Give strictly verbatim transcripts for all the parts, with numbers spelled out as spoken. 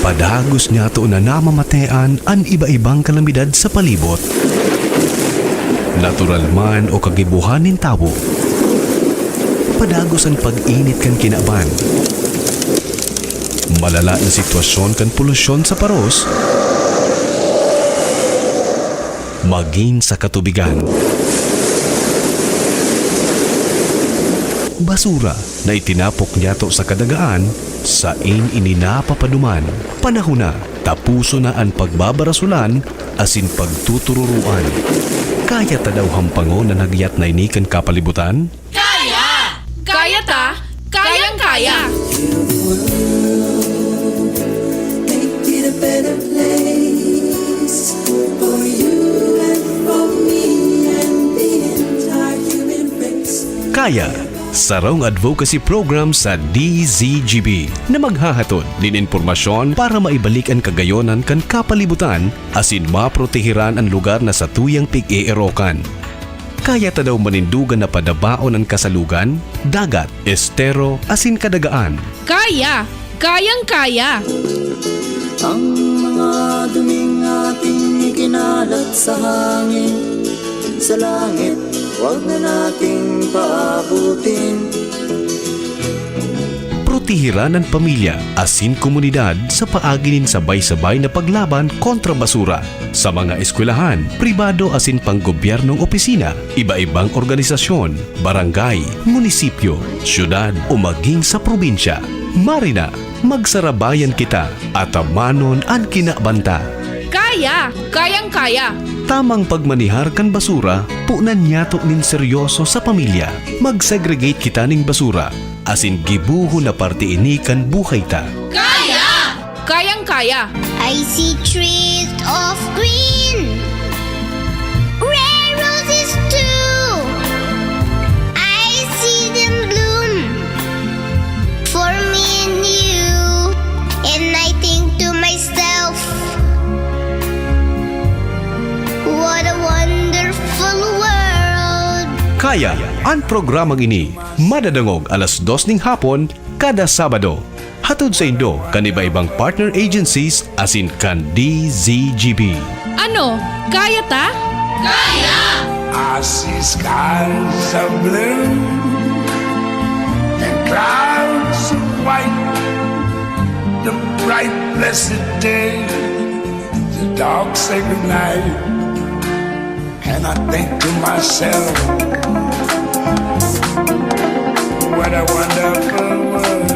Padagos niyato na namamatean an iba-ibang kalamidad sa palibot. Natural man o kagibohan nin tawo. Padagos an pag-init kan kinaban. Malala na sitwasyon kan polusyon sa paros. Magin sa katubigan. Basura na itinapok niyato sa kadagaan, sain ini napapaduman. Panahon na, tapuson na an pagbabarasolan asin pagtutururoan. Kaya ta daw hampangon an hagyat na ini kan kapalibutan? Kaya! Kaya ta! Kayang-kaya! Make it a better place for you and for me and the entire human race. Kaya, sarong advocacy program sa D Z G B na maghahatod nin impormasyon para maibalik an kagayonan kan kapalibutan asin maprotehiran an lugar na satuyang pig-eerokan. Kaya ta daw manindugan na padabaon an kasalugan, dagat, estero, asin kadagaan. Kaya! Kayang-kaya! Ang mga duming ating ikinalat sa hangin, sa langit, wag na nating paabutin. Protehiran an pamilya asin komunidad sa paagi nin sabay-sabay na paglaban kontra basura. Sa mga eskwelahan, pribado asin panggobyernong opisina, iba-ibang organisasyon, barangay, munisipyo, syudad o maging sa probinsya. Marina, magsarabayan kita, atamanon an kinabanta. Kaya! Kayang-kaya! Tamang pagmanihar kan basura, punan niyato nin seryoso sa pamilya. Mag-segregate kita nin basura, asin gibohon na parte ini kan buhay ta. Kaya! Kayang-kaya! I see trees of green, red roses too. I see them bloom for me and you. And I think to myself, what a wonderful world. Kaya, an programang ini madadangog alas dos ning hapon kada Sabado. Hatod saindo kan iba-ibang partner agencies asin kan D Z G B. Ano, kaya ta? Kaya! I see skies of blue and clouds of white, the bright blessed day, the dark sacred night. And I think to myself, what a wonderful world.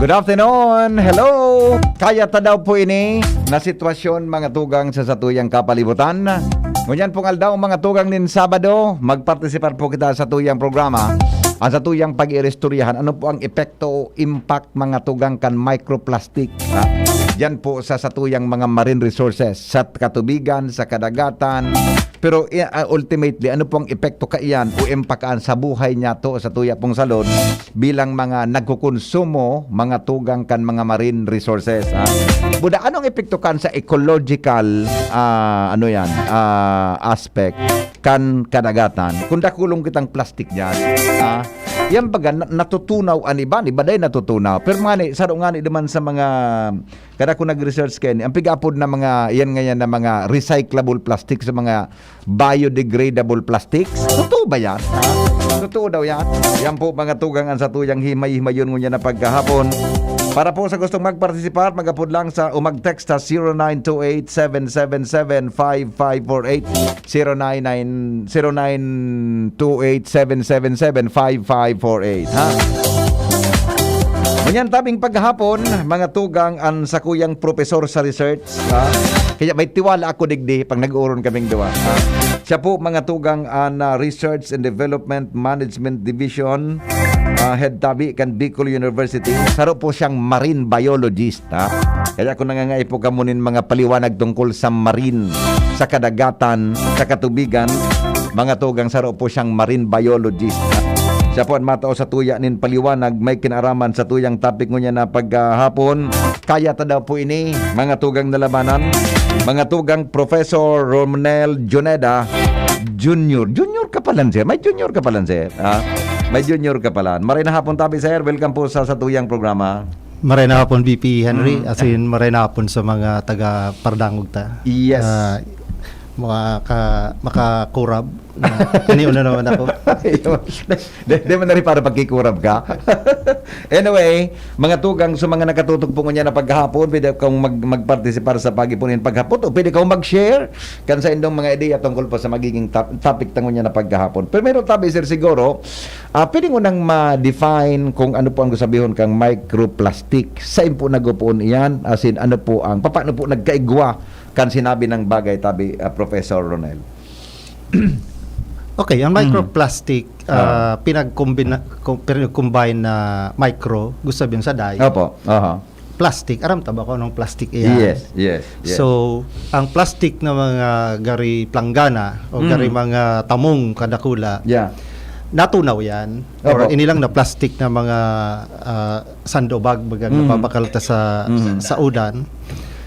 Good afternoon. Hello. Kaya ta daw po ini na sitwasyon, mga tugang, sa satuyang kapalibutan. Ngunyan pong aldaw, mga tugang, nin Sabado, magpartisipar po kita sa tuyang programa. Ang satuyang pag-iristoryahan, ano po ang epekto o impact, mga tugang, kan microplastic, ha? Yan po sa satuyang mga marine resources, sa katubigan, sa kadagatan. Pero, i-, ah, ultimately, ano pong epekto kaiyan o impact an sa buhay niyato, sa tuya pong salud, bilang mga nagkukonsumo, mga tugang, kan mga marine resources, ha? Buda, anong epekto kan sa ecological, ah, ano yan, ah, aspect kan kadagatan? Kung dakulong kitang plastic diyan, ha? Yan baga, na-, natutunaw an iba, an iba dai natutunaw. Pero mga ni, saro nga ni naman sa mga, kada ko nag-research kaini, ang pig-apod na mga, yan ngayon na mga recyclable plastic sa mga biodegradable plastics. Totoo ba yan? Ha? Totoo daw yan? Yan po, mga tugang, ang satuyang himay-himayon ngunyan na pagkahapon. Para po sa gustong magpartisipar, mag-apod lang sa, o mag-text sa zero nine two eight, seven seven seven, five five four eight. Zero nine nine, zero nine two eight, seven seven seven, five five four eight, ha? Ngunyan tabing paghapon, mga tugang, an sakuyang propesor sa research, ha? Kaya may tiwala ako digdi pag nag-uron kaming duwa, ha? Siya po, mga tugang, an, ah, Research and Development Management Division, ah, head tabi kan Bicol University. Saro po siyang marine biologist, ha? Kaya kung nangangaipo kamo nin mga paliwanag tungkol sa marine, sa kadagatan, sa katubigan, mga tugang, saro po siyang marine biologist. Siya po an matao sa tuya nin paliwanag may kinaraman sa tuyang topic ngunyan na paghahapon. Kaya ta daw po ini, mga tugang na labanan, mga tugang Professor Ronel Juneda, Junior. Junior ka palan, sir. May junior ka palan, sir. Ha? May junior ka palan. Maray na hapon tabi, sir. Welcome po sa satuyang programa. Maray na hapon, B P Henry. Mm. As in, maray na hapon sa mga taga Pardangog ta. Yes. Ah, maka, makakurab. Kaniyo na naman ako. Di, di man na rin para pagkikurab ka. Anyway, mga tugang, sa mga nakatutok po ngunyan na paghahapon, pwede kang mag, magpartisipar sa pag-ipunin paghapon o pwede kang mag-share kan sa indong mga ideya tungkol po sa magiging top, topic ta ngunyan na paghahapon. Pero meron tabi, sir, siguro, ah, pwede mo nang ma-define kung ano po ang sabihon kang microplastic. Saan po nagupoon iyan? As in, ano po ang, paano po nagkaigwa kan sinabi ng bagay tabi, ah, Professor Ronel? Okay, ang microplastic, ah, pinagkombina-, kom-, pinag-combine na micro, gusto sabihin sa dye. Opo. Aha. Plastic, aram ta ba kung anong plastic iyan? Yes, yes, yes. So, ang plastic na mga gari planggana o Mm. gari mga tamong kadakula, Yeah. natunaw yan. Or Opo. inilang na plastic na mga ah, sandobag, baga, Mm. napapakal ta sa, Mm. sa, sa udan.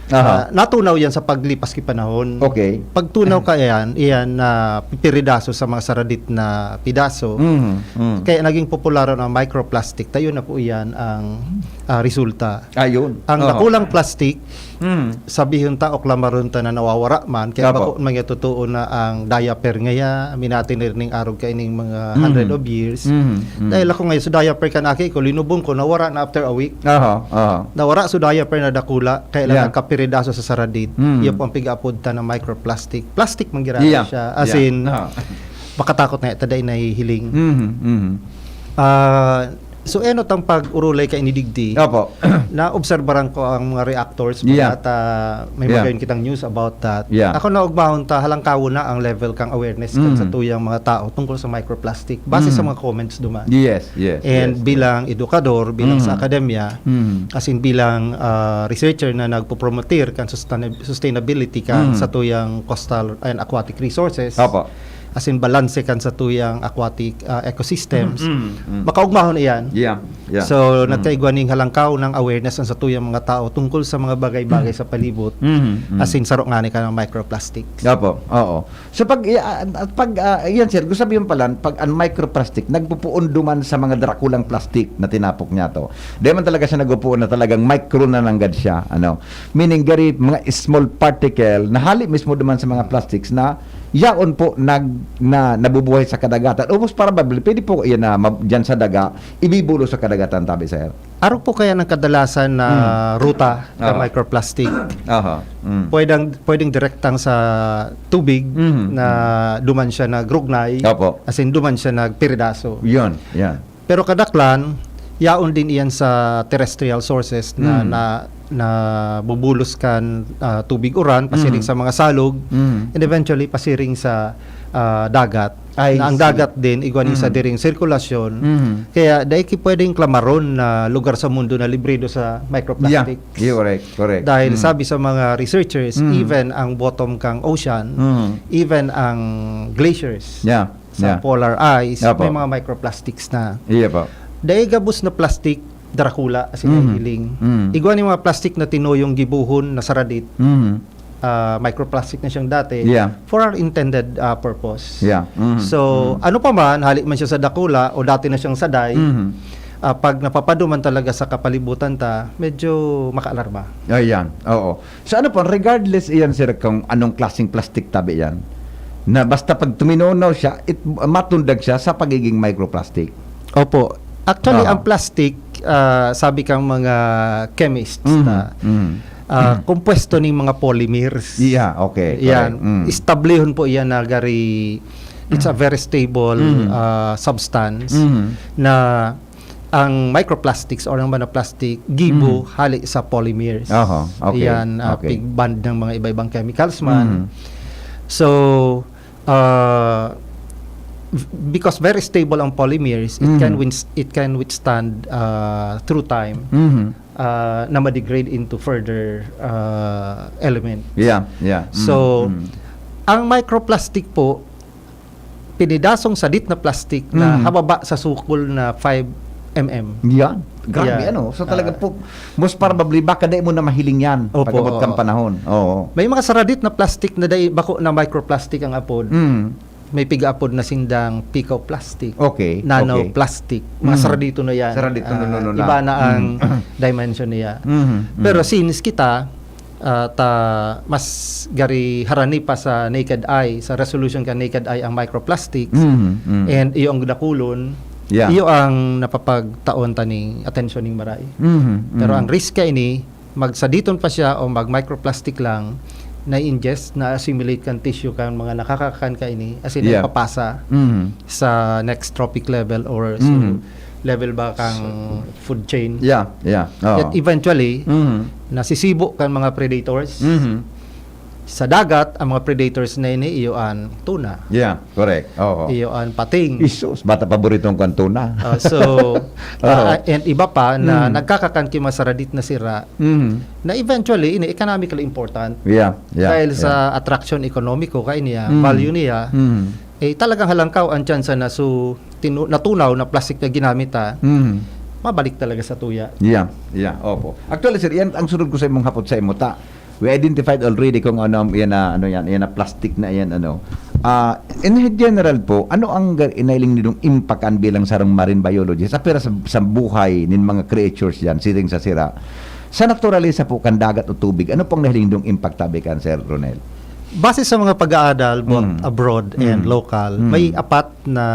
Aha. Ah, natunaw yan sa paglipas ki panahon. Okay. Pagtunaw ka yan, iyan na pipiridaso sa mga saradit na pidaso. Mm, mm. Kaya naging popular ang microplastic. Tayo na po iyan ang ah, resulta. Ayun. Ang Aha. dakulang plastic, Mm. sabihon ta o klamaron ta na nawawara man, kaya Apo. bako man nga totoo na ang diaper ngaya, minati na rin arog kaining mga Mm. hundred of years. Mm, mm. Dahil ako ngayon sa diaper kan aki ko, linubong ko, nawara na after a week. Aha, aha. Nawara sa diaper na dakula, kaya lang Yeah. nagkapiridaso sa saradit. Mm. Yan po ang pig-apod ta na microplastic. Plastic man gira Yeah. siya. As Yeah. in, Aha. makatakot na ito dahil nahihiling. Mhm, mhm. Ah, so, enot ang pag-urulay ka inidigdi. Opo. Naobserbaran ko ang mga reactors. Yeah. At ah, may Yeah. magayon kitang news about that. Yeah. Ako na ugmahon ta, halangkawo na ang level kang awareness kan Mm. sa tuyang mga tao tungkol sa microplastic. Base Mm. sa mga comments duman. Yes, yes. And yes, bilang edukador, bilang Mm. sa akademya, Mm. as in bilang ah, researcher na nagpo-promote kan sustainab- sustainability kan Mm. sa tuyang coastal and aquatic resources, Opo. as in balanse kan sa tuyang aquatic ah, ecosystems, Mm, mm, mm. makaugmahon iyan. Yeah, yeah. So, Mm. nagkaigwa ning halangkaw ng awareness ang sa tuyang mga tao tungkol sa mga bagay-bagay sa palibot. Mhm, mhm. As in, saro ngani ka ng microplastics. Opo, oo. So pag ah, at pag ah, yan sir, gusto sabihin pala, pag ang microplastic nagpupuon duman sa mga drakulang plastic na tinapok niya to. Di man talaga siya nagpupuon na talagang micro na nanggad siya, ano. Meaning gari mga small particle na hali mismo duman sa mga plastics na yaon po nag na nabubuhay sa kadagatan. Ubos para ba pwede po yan na mab- diyan sa daga ibibulo sa kadagatan tabi sir. Arog po kaya ng kadalasan na Mm. ruta ng Oo. microplastic? Aha. Mm. Pwedeng, pwedeng direktang sa tubig Mhm. na duman siya nagrugnay, Opo. as in duman siya nagpiridaso. Yun, yan. Pero kadaklan, yaon din iyan sa terrestrial sources na, Mm. na, na bubulos kan ah, tubig uran, pasiring Mm. sa mga salog, Mm. and eventually pasiring sa ah, dagat. I Na ang see. Dagat din, igwa ni sa Mm. diring sirkulasyon. Mhm. Kaya dai ki pwedeng klamaron na lugar sa mundo na librido sa microplastic. Yeah, correct, correct. Dahil Mm. sabi sa mga researchers, Mm. even ang bottom kang ocean, Mm. even ang glaciers Yeah, sa yeah. polar ice, Opo. may mga microplastics na. Iya po. Dai gabos na plastic, Dracula, as in Mm. nahihiling. Mm. Igwa ni mga plastic na tinuyong gibuhon na saradit, Mm. ah, microplastic na siyang dati, Yeah. for our intended ah, purpose. Yeah. Mm. So, Mm. ano pa man, hali man siya sa dakula o dati na siyang saday, Mhm. ah, pag napapaduman talaga sa kapalibutan ta, medyo makaalarma. Ayan, oo. So ano po, regardless iyan sir kung anong klaseng plastic tabi yan, na basta pag tuminaw siya, it, matundag siya sa pagiging microplastic. Opo. Actually, Aha. ang plastic, ah, sabi kang mga chemists Mhm, na mhm. ah, kompuesto ning mga polymers. Yeah, okay, Yan. correct. Mm. Establihon po iyan na gari, it's a very stable Mhm. ah, substance Mhm. na ang microplastics or ang mga plastic gibo Mhm. hali sa polymers. Aha, okay, Yan, ah, okay. pig-bond ng mga iba-ibang chemicals man. Mhm. So, ah, v- because very stable ang polymers, it Mhm. can wins- it can withstand ah, through time Mhm. ah, na ma-degrade into further ah, element. Yeah, yeah. Mm, So, mm. ang microplastic po, pinidasong sadit na plastic na Mm. hababa sa sukol na five M M. Yan. Grabe, Yeah. ano? So, talaga Ah. po, most probably, baka di mo na mahiling yan Opo, pag-abot kang oo. panahon. Oo. May mga saradit na plastic na dai, bako na microplastic ang apod. Mm. May piga-apod na sindang picoplastic, Okay, okay. nanoplastic. Mga Mm. saradito na yan. Saradito na, Ah, no, no, na. Iba na ang Mm. dimension niya. Mhm, mhm. Pero since kita, ah, ta, mas gari harani pa sa naked eye, sa resolution ka naked eye ang microplastics, Mhm, mhm. and iyo ang dakulon, Yeah. iyo ang napapagtaon ta ning atensyon ning maray. Mhm, Pero mhm. ang risk ka ini, magsaditon pa siya o mag-microplastic lang, na-ingest, na-assimilate kan tissue kan mga nakakakan ka ini, as in, Yeah. papasa Mhm. sa next trophic level or sa Mhm. level ba kang food chain. Yeah, yeah. Oo. Yet eventually, Mhm. nasisibo kan mga predators. Mhm. Sa dagat, ang mga predators na ini, iyo an tuna. Yeah, correct. Oo. Iyo an pating. Isus, bata paborito ko ang tuna. Ah, so, Oo. ah, and iba pa na Mm. nagkakakan ki mga saradit na sira, Mhm. na eventually, ini economically important. Yeah, yeah. Dahil yeah. sa attraction ekonomiko, kaya niya, Mm. value niya, Mm. eh, talagang halangkaw ang tsansa na so, tinu-, natunaw na plastic na ginamit, ha, Mhm. mabalik talaga sa tuya. Yeah, yeah, opo. Actually, sir, yan ang sunod ko sa imong hapot sa imo ta. We identified already kung ano ang, yan na, ano yan, yan na plastic na yan, ano. Ah, in general po, ano ang ga-, inailing nindong impact an bilang sarong marine biologist? Apira sa, sa buhay nin mga creatures yan, siring sa sira. Sa naturalesa po, kan dagat o tubig, ano pong nahiling nindong impact tabi kan, Sir Ronel? Base sa mga pag-aadal, both Mm. abroad and Mm. local, Mm. may apat na,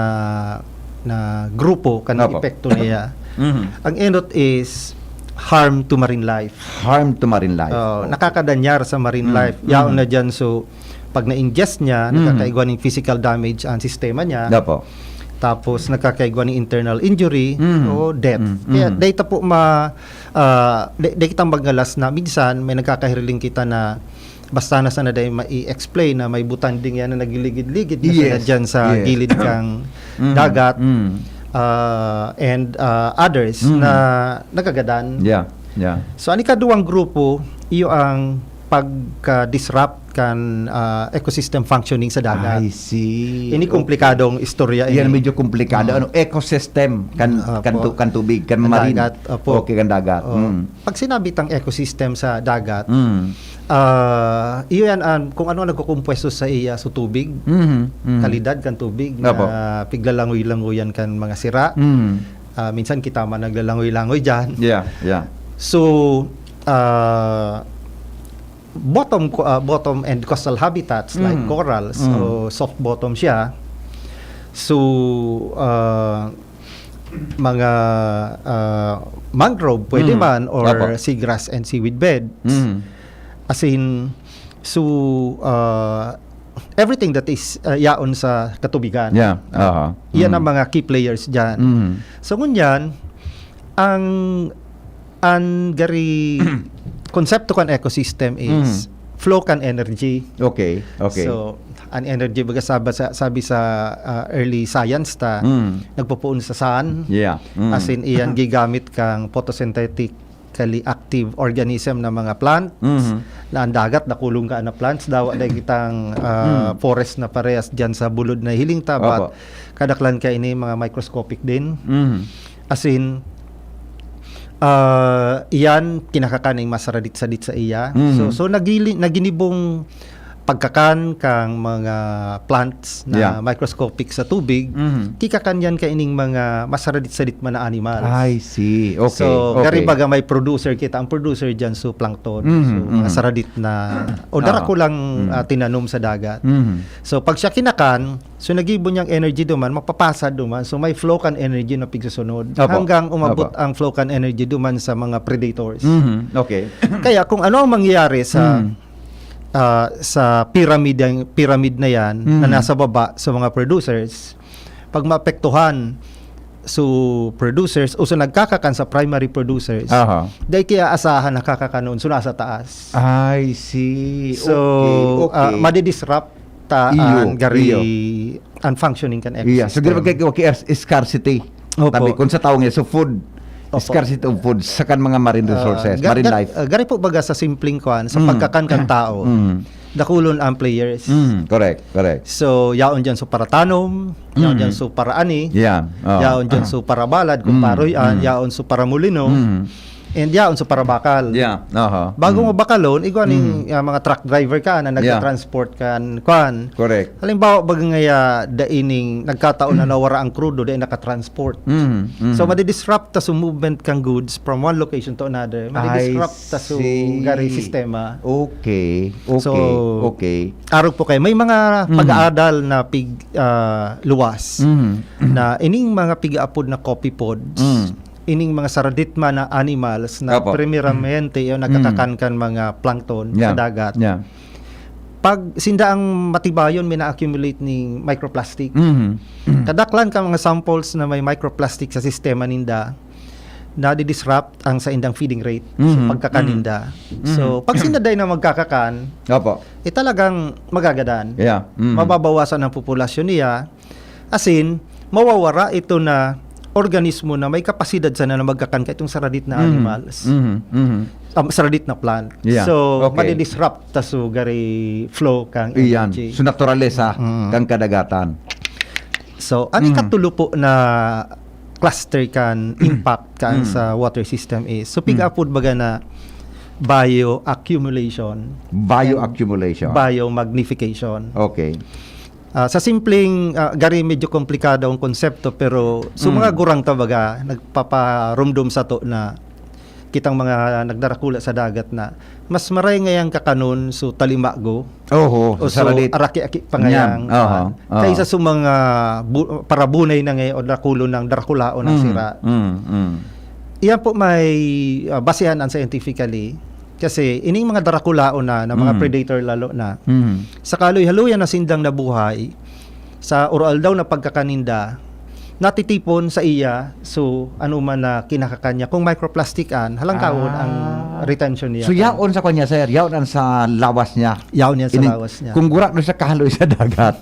na grupo kan Opo. epekto niya. Mhm. Ang enot is harm to marine life. Harm to marine life. Oh, Oh. nakakadanyar sa marine Mm. life. Yaon Mm. na dyan, so, pag na-ingest niya, Mm. nakakaigwa ng physical damage ang sistema niya. Opo. Tapos, nakakaigwa ng internal injury Mm. o death. Mm. Kaya, Mm. dahil ta po ma-, ah, di, di kita magalas na minsan, may nagkakahiriling kita na basta na sana dahil ma-i-explain na may butanding yan na nagliligid-ligid na sana Yes. dyan sa Yes. gilid kang Mm. dagat, Mm. ah, and, ah, others Mm. na nagagadan. Yeah, yeah. So, ang ikaduwang grupo, iyo ang pagka-disrupt kan, ah, ecosystem functioning sa dagat. I see. Ini Okay. komplikadong istorya Yan, ini. Medyo komplikado. Mm. Ano, ecosystem kan, Apo. kan, tu-, kan tubig, kan Kan marine. dagat, apo. Okay, kan dagat. Oh. Mm. Pag sinabing ecosystem sa dagat, Mm. ah, iyo yan, um, kung ano ang nagkukumpuwesto sa iya, sa tubig, Mhm, mhm. kalidad kan tubig, Apo. na piglalangoy-langoyan kan mga sira. Mm. Ah, minsan kita man naglalangoy-langoy dyan. Yeah, yeah. So, ah, bottom co-, ah, bottom and coastal habitats like Mm. corals Mm. o soft bottom siya. So, ah, mga, ah, mangrove pwede Mm. man or Opo. seagrass and seaweed beds. Mm. As in, so, ah, everything that is, ah, yaon sa katubigan. Yeah, aha. Yan Mm. ang mga key players dyan. Mm. So, ngunyan, ang, ang gari konsepto kan ecosystem is Mm. flow kan energy. Okay, okay. So, an energy, baga sabi sa, sabi sa, ah, early science ta, Mm. nagpupuon sa sun. Yeah. Mm. As in, iyan gigamit kang photosynthetically active organism na mga plant. Mhm. Na ang dagat, nakulong ka na plants. Dawa na kitang, ah, Mm. forest na parehas dyan sa bulod na hiling ta, but Opo. kadaklan ka ini, mga microscopic din. Mhm. As in, ah, iyan, kinakakan ning masaradit-sadit sa iya. Mhm. So, so nagili-, naginibong pagkakan kang mga plants na Yeah. microscopic sa tubig, Mhm. kikakan yan kaining mga masaradit-sadit man na animals. I see. Okay, So, okay. gari baga may producer kita. Ang producer dyan, so plankton. Mhm, So, mga mhm. saradit na, o Ah. darakulang Mhm. ah, tinanom sa dagat. Mhm. So, pag siya kinakan, so nagibo niyang energy duman, mapapasa duman. So, may flow kan energy na pigsusunod. Opo. Hanggang umabot Opo. ang flow kan energy duman sa mga predators. Mhm. Okay. Kaya kung ano ang mangyayari sa Mhm. ah, sa pyramid, ang pyramid na yan, Mhm. na nasa baba sa mga producers, pag maapektuhan, so producers, o sa nagkakakan sa primary producers, Aha. dahil kaya asahan nakakakanon, so nasa taas. I see. So, Okay, okay. ah, madidisrupt ta Iyo, ang gari, iyo. ang functioning kan Yeah, so, ecosystem. di ba, kaya, kaya scarcity. Opo. Sabi, kung sa tao nga, so food, Opo. scarcity of food, sa kan mga marine Ah, resources, ga-, marine ga-, life. ah, gari po baga sa simpleng kwan, sa Mm. pagkakan kan tao. Mm. dakulon ang players. Mm, correct, correct. So, yaon dyan so paratanom, yaon Mm. dyan so paraani, Yeah. Oh. yaon dyan Ah. so parabalad, kung Mm, paroy-an, mm. yaon so paramulino, Mm. and yaon so parabakal. Yeah. Aha. Bago Mm. mo bakalon, igwa ning Mm. ah, mga truck driver ka na Yeah. nagka-transport kan, kwan. Correct. Halimbawa, baga ngaya daining nagkataon na nawara ang krudo, dai naka-transport. Mm, mm. So, madidisrupt ta so movement kang goods from one location to another. I Madidisrupt ta so see. gari sistema. Okay. Okay. So, Okay. Arog po kayo. May mga Mm. pag-aadal na pig ah, luwas Mm. na ining mga pig-aapod na copepods, Mm. ining mga saradit man na animals na Opo. primeramente yung nagkakakan kan mga plankton Yeah. sa dagat. Yeah. Pag sinda ang matibayon, may na-accumulate ning microplastic. Mm. Kadaklan ka mga samples na may microplastic sa sistema ninda, nadidisrupt ang sa indang feeding rate. So, Mhm. pagkakan Mhm. ninda. Mhm. So, pag sinda dai na magkakakan, Opo. eh talagang magagadan. Yeah. Mhm. Mababawasan ang populasyon niya. Asin, mawawara ito na organismo na may kapasidad sana na magkakan ka itong saradit na Mhm. animals. Mhm. Mhm. Um, saradit na plant. Yeah. So, Okay. madidisrupt ta so gari flow kang Iyan. energy. So, naturalesa Mm. kang kadagatan. So, ang Mm. ikatulo po na cluster kan impact kan Mm. sa water system is, so, Mm. pig-aapod baga na bioaccumulation. Bioaccumulation. Biomagnification. Okay. Ah, sa simpleng, ah, gari medyo komplikado ang konsepto, pero so Mm. mga gurang ta baga, nagpaparumdom sato na kitang mga nagdarakula sa dagat na mas maray ngayang kakanon so talimago Oho, o sa so saradit. araki-aki pa ngayang Yan, oho, ah, oho. kaysa so mga bu- parabunay na ngayon o dakulon ng darakulaon ng Mm, sira. mm, mm. Iyan po may ah, basehan ang scientifically kasi ining mga darakulaon na, na mga Mm. predator lalo na, Mm. sa kaluy-haluyan na sindang nabuhay, sa uro-aldaw na pagkakaninda, natitipon sa iya, so ano man na kinakakan niya, kung microplastic an, halangkawon Ah. ang retention niya. So, yaon sa kanya, sir, yaon ang sa lawas niya. Yaon yan sa Ini- lawas niya. Kung gura doon sa kahaloy sa dagat,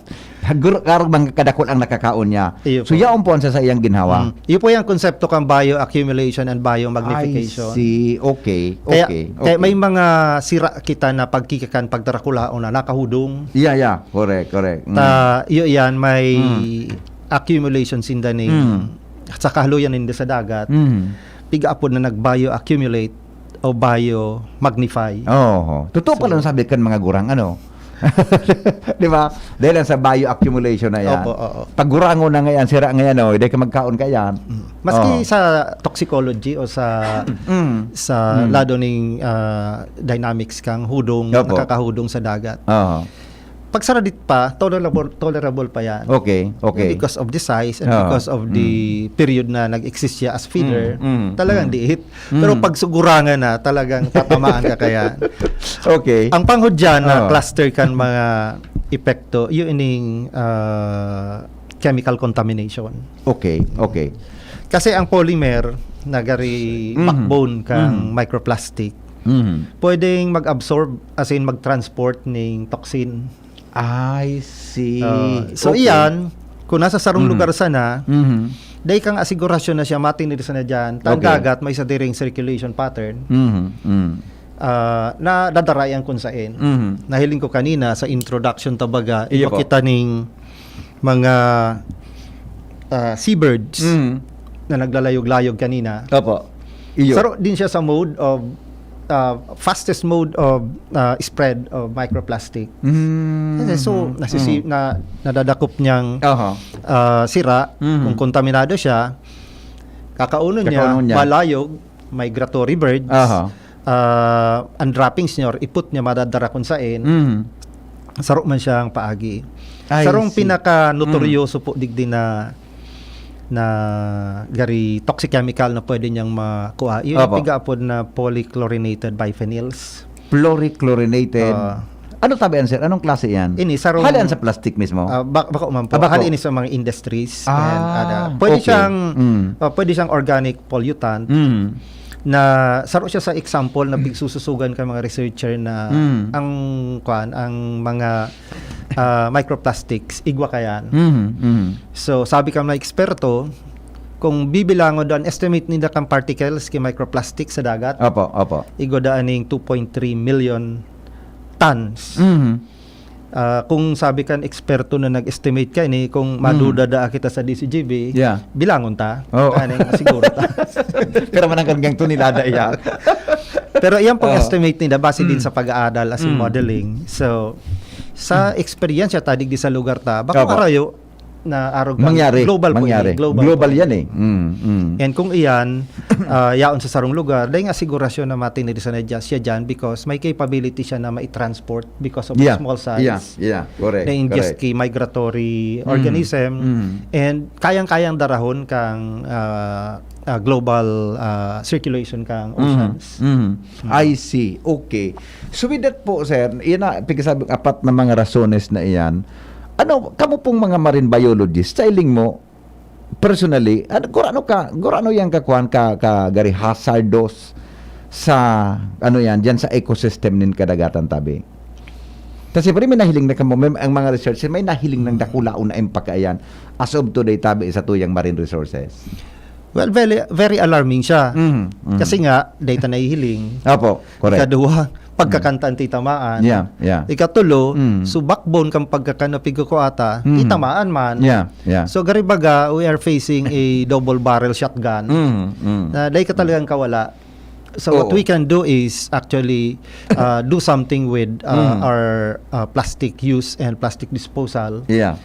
guro karong mga kadakol ang nakakaon niya. Iyo So, po. yaon po ang sa saiyang ginhawa. Mm. Iyo po yung konsepto kang bioaccumulation and biomagnification. I see. Okay. Kaya, Okay. kaya Okay. may mga sira kita na pagkikakan pagdarakulaon na nakahudong. Yeah, yeah. Correct, correct. Mm. Ta, iyo yan, may Mm. accumulation sinda ning Mm. sa kahaluyan ninda sa dagat. Mm. Piga-apod na nag-bioaccumulate o biomagnify. Oo. Totoo So, pala ang sabi kan mga gurang, ano? Di ba? Dahil lang sa bioaccumulation na yan. Opo, oo. Pag gurangon na ngayon, sira ngayon, oh, dahil ka magkaon ka yan. Maski Oo. sa toxicology o sa Mm. sa Mm. lado ning ah, dynamics kang hudong, Opo. nakakahudong sa dagat. Oo. Pag saradit pa, tolerable, tolerable pa yan. Okay, okay. Because of the size and Oo. because of the period na nag-exist siya as feeder, Mm, mm, talagang mm. diit. Mm. Pero pag sugurangan na, talagang tatamaan ka kaya. Okay. Ang panghudyan na Oo. cluster kan mga epekto, yun ining ah, chemical contamination. Okay, okay. Kasi ang polymer, na gari Mhm. backbone kang Mhm. microplastic, Mhm. pwedeng mag-absorb, as in mag-transport ning toxin. I see. Ah, so Okay. iyan, kung nasa sarong Mhm. lugar sana, Mhm. dahil kang asigurasyon na siya, matinir sana dyan, ta ang Okay. dagat, may sadiring circulation pattern, Mhm. Mhm. ah, na dadarayan kung sain. Mhm. Nahiling ko kanina sa introduction, tabaga, Iyo iba po. kita ning mga ah, seabirds Mhm. na naglalayog-layog kanina. Opo. Iyo. Saro din siya sa mode of ah, fastest mode of ah, spread of microplastic. Mm. Kasi so, Mhm. nasisi- na, nadadakop niyang Aha. ah, sira, Mhm. kung kontaminado siya, kakaunon niya, Kakaunon niya. malayog, migratory birds, Aha. ah, ang droppings niya or ipot niya madadara kung sain, Mhm. saro man siyang paagi. I Sarong see. pinaka-notoryoso po digdi na, na gari toxic chemical na pwede niyang makuha. Yung Opo. piga-apod na polychlorinated biphenyls. Polychlorinated. Ah. Ano tabi yan, sir? Anong klase yan? Ini, sarong Hali yan sa plastic mismo? Ah, ba- bako man po. Ah, bako. Hali ini sa mga industries. Ah, And other. Pwede okay. siyang, Mm. ah, pwede siyang organic pollutant Mm. na saro siya sa example na pigsususugan ka mga researcher na Mm. ang, kwan, ang mga ah, microplastics, igwa kayan. Mm. Mm. So, sabi ka mga eksperto, kung bibilangon do an estimate ninda kan particles ki microplastic sa dagat, Opo, opo. igwa da aning two point three million tons. Mhm. Ah, kung sabi kan eksperto na nag-estimate ka ini, kung maduda da kita sa D C G B, Yeah. bilangon ta. Oo. Ano yung siguro ta. Pero manangkan gang tonelada iya. Pero iyan pong Oo. estimate nila base din Mm. sa pag-aadal as in Mm. modeling. So, sa eksperyensya ta digdi sa lugar ta, baka Opo. marayo na arog kan Mangyari. global po Mangyari. ini, global Global po. yan eh. Mm, mm. And kung iyan, ah, yaon sa sarong lugar, dahil nga sigurasyon na matiniri sa nadya, siya dyan because may capability siya na ma-transport because of Yeah. small size. Yeah. Yeah. Correct. Na ingest Correct. ki migratory Mm. organism. Mm. And kayang-kayang darahon kang ah, ah, global ah, circulation kang Mhm. oceans. Mhm. I see. Okay. So with that po, sir, yan na, pagkasabi, apat na mga rasones na iyan. Ano, kamo pong mga marine biologist, sa hiling mo, personally, ano, gurano ka, gurano yan kakuan ka, ka gari hazardos sa, ano yan, dyan sa ecosystem nin kadagatan tabi? Kasi pwede may nahiling na kamo, may, ang mga researchers, may nahiling ng dakulaon na impact ayan as of today tabi sa tuyang marine resources. Well, very, very alarming siya. Mhm, mhm. Kasi nga, data nahihiling. Opo, correct. Ikaduha, pagkakantaan titamaan. Yeah, yeah. Ikatulo, Mm. so backbone kang pagkakan na pigkukuata, Mhm. titamaan man. Yeah, yeah. So, gari baga, we are facing a double barrel shotgun Mm, mm. na dahil ka talagang kawala. So, what Oo. we can do is actually uh, do something with uh, Mm. our uh, plastic use and plastic disposal. Yeah.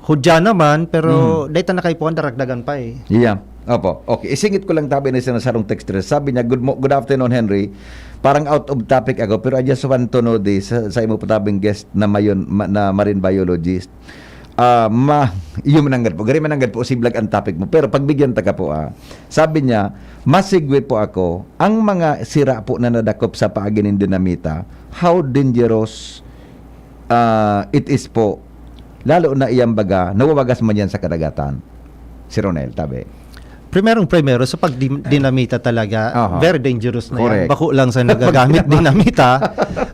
Hudya naman, pero Mm. dahil ta nakaipuhan, daragdagan pa eh. Yeah. Opo. Okay. Isingit ko lang tabi na sa sarong texter. Sabi niya, "Good, mo- good afternoon, Henry. Parang out of topic ako, pero I just want to know this, sa, sa imo patabing guest na mayon, ma- na marine biologist. Ah, ma, iyo mananggad po. Gari mananggad po, siblag ang topic mo. Pero pagbigyan ta ka po, ah." Sabi niya, "Masigwi po ako, ang mga sira po na nadakop sa paagi nin dinamita, how dangerous ah, it is po, lalo na iyang baga, nawawagas man yan sa kadagatan." Si Ronel, tabi. Primerong primero, sa pagdinamita talaga, Aha. very dangerous na Correct. yan. Bako lang sa nagagamit dinamita,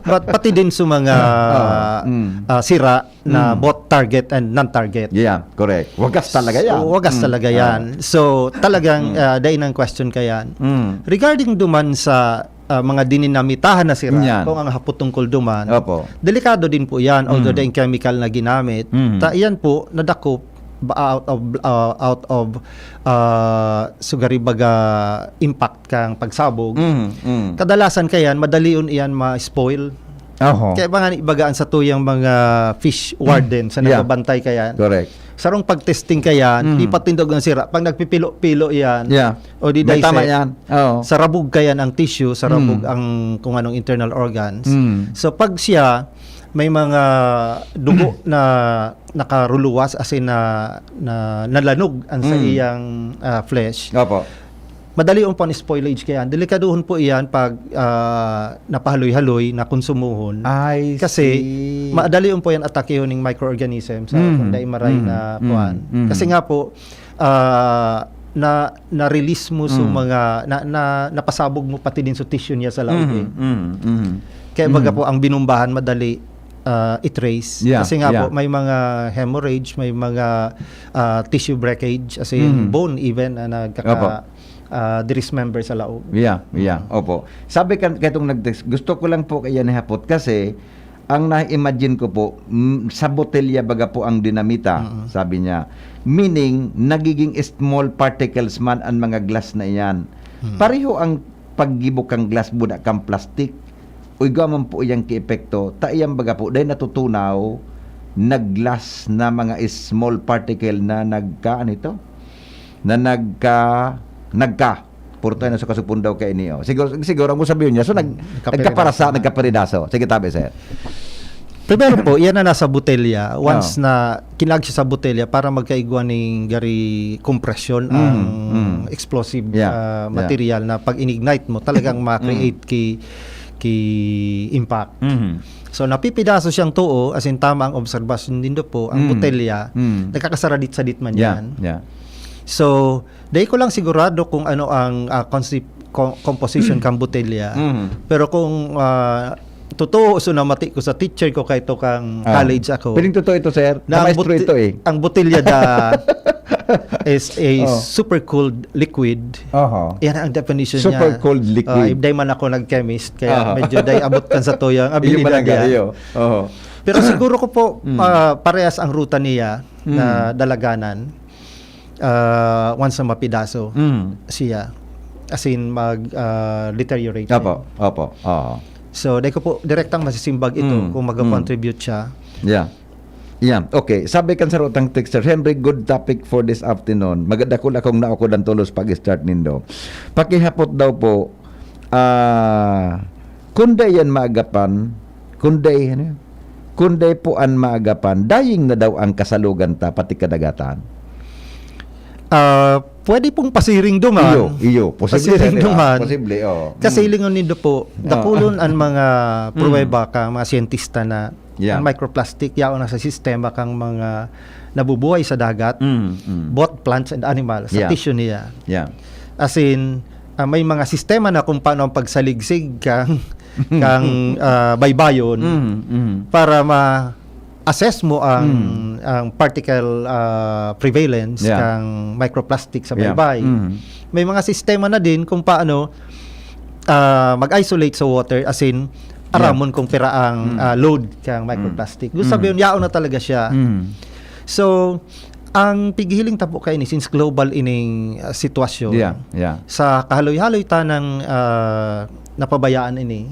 but pati din sa mga Ah, mm. ah, sira na Mm. both target and non-target. Yeah, correct. Wagas talaga yan. So, wagas Mm. talaga Ah. yan. So, talagang Mm. ah, dahil ng question ka yan. Mm. Regarding duman sa ah, mga dininamita na sira, Yan. kung ang hapot tungkol duman, Opo. delikado din po yan, although Mm. daing chemical na ginamit. Mm. Ta iyan po, nadakop ba out of, ah, out of ah, sugari baga impact kang pagsabog. Mm, mm. Kadalasan kayan, madalion iyan ma-spoil. Oho. Kaya mga ibagaan sa tuyang mga fish warden sa Yeah. nagbabantay kayan. Correct. Sarong pag-testing kayan, Mm. di patindog ang sira. Pag nagpipilo-pilo iyan, Yeah. o di May dahil tama sa- yan. Oo. sarabog kayan ang tissue, sarabog Mm. ang kung anong internal organs. Mm. So pag siya, may mga dugo na nakaruluwas, as in na, na nalanog ang sa Mm. iyang ah, flesh. Opo. Madali po ang spoilage kaya. Delikaduhon po iyan pag ah, napahaloy-haloy, na konsumuhon. I Kasi see. madali po yan atakehon ng microorganism sa Mm. kung dai maray Mm. na Mm. kuan. Mm. Kasi nga po, ah, na na-release mo sa Mm. mga na, na napasabog mo pati din sa tissue niya sa laog eh. Mm, mm, mm. Kaya baga Mm. po ang binumbahan madali ah, i-trace. Yeah, Kasi nga yeah. po may mga hemorrhage, may mga ah, tissue breakage, as in Mm. bone even na nagkaka Opo. ah, dismember sa laog. Yeah, yeah. Opo. Sabi kan ketong nag-text, "Gusto ko lang po kaya nihapot kasi ang na-imagine ko po, mm, sa botelya baga po ang dinamita," Mm. sabi niya. "Meaning, nagiging small particles man ang mga glass na iyan. Mm. Pareho ang paggibo kan glass, buda kan plastic. O igwa man po iyang kiepekto, ta iyan baga po, dahil natutunaw, nag-glass na mga small particle na nagka, ano ito? Na nagka, nagka, puro tayo na sa kasupon daw kaini, oh. Siguro, siguro, ang sabihin niya, so, nag, Nagkapiridaso nagkaparasa, na. nagkapiridaso. Sige, tabi, sir. Primero po, iyan na nasa botelya. Once Oo. na kinag siya sa botelya para magkaigwa ning gari kompresyon Mm, ang mm. explosive Yeah, ah, yeah. material na pag in-ignite mo, talagang ma-create ki, ki impact. Mhm. So, napipidaso siyang tuo, as in tama ang obserbasyon nindo po, ang Mm. botelya, Mm. nagkakasaradit-sadit man Yeah, yan. yeah. So, dahil ko lang sigurado kung ano ang ah, consip- co- composition kang botelya. Mhm. Pero kung ah, totoo, so namati ko sa teacher ko kahit to kang Ah. college ako. Piling totoo ito, sir. Na ang Maestro bote- ito eh. ang botelya da is a Oh. super cold liquid. Aha. Yan ang definition Super niya. cold liquid. Ah, if day man ako nag-chemist, kaya Aha. medyo day abot kan sa tuyang Iyo abilidad ba lang niya. ka? Iyo. Oho. Pero siguro ko po, Mm. ah, parehas ang ruta niya na Mm. dalaganan, ah, once na mapidaso Mm. siya. As in, mag, ah, deteriorate siya. Opo, opo. Oo. So, dai ko po direktang masisimbag ito Mm, kung mm. mag-contribute siya. Yeah. Yeah. Okay. Sabi kan sarutang texter, "Henry, good topic for this afternoon. Magadakul akong naukod ang tulos pag-start nindo." Pakihapot daw po, ah, kun dai yan maagapan, kun dai, ano yun? Kun dai po an maagapan, dying na daw ang kasalugan ta, pati kadagatan. Ah, pwede pong pasiring duman. Iyo, iyo. Posible Pasiring yan, di ba? duman. Posible, oo. Kasi Mm. lingon nindo po, Ah. dakulon ang mga Mm. pruweba ka, mga siyentista na Yeah. ang microplastic, yaon na sa sistema kang mga nabubuhay sa dagat, Mm, mm. both plants and animals, sa Yeah. tissue niya. Yeah. As in, ah, may mga sistema na kung paano ang pagsaligsig kang, kang, ah, baybayon Mm, mm. para ma-assess mo ang, Mm. ang particle, ah, prevalence Yeah. kang microplastic sa Yeah. baybay. Mm. May mga sistema na din kung paano, ah, mag-isolate sa water, as in, Yeah. aramon kung pira ang, Mm. ah, load kang Mm. microplastic. Gusto Mm. sabihin, yaon na talaga siya. Mm. So, ang pighihiling ta po kaini, since global ining, ah, sitwasyon, Yeah, yeah. sa kahaloy-haloy tanang, ah, napabayaan ini,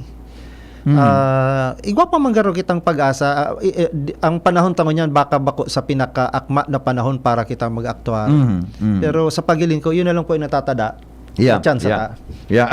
Mm. ah, igwa pa man garo kitang pag-asa, ah, i-, eh, di, ang panahon ta ngunyan baka bako sa pinakaakma na panahon para kita mag-aktuar. Mm, mm. Pero sa paghiling ko, yun na lang po yung natatada. Yeah, May tsansa yeah. ta. Yeah.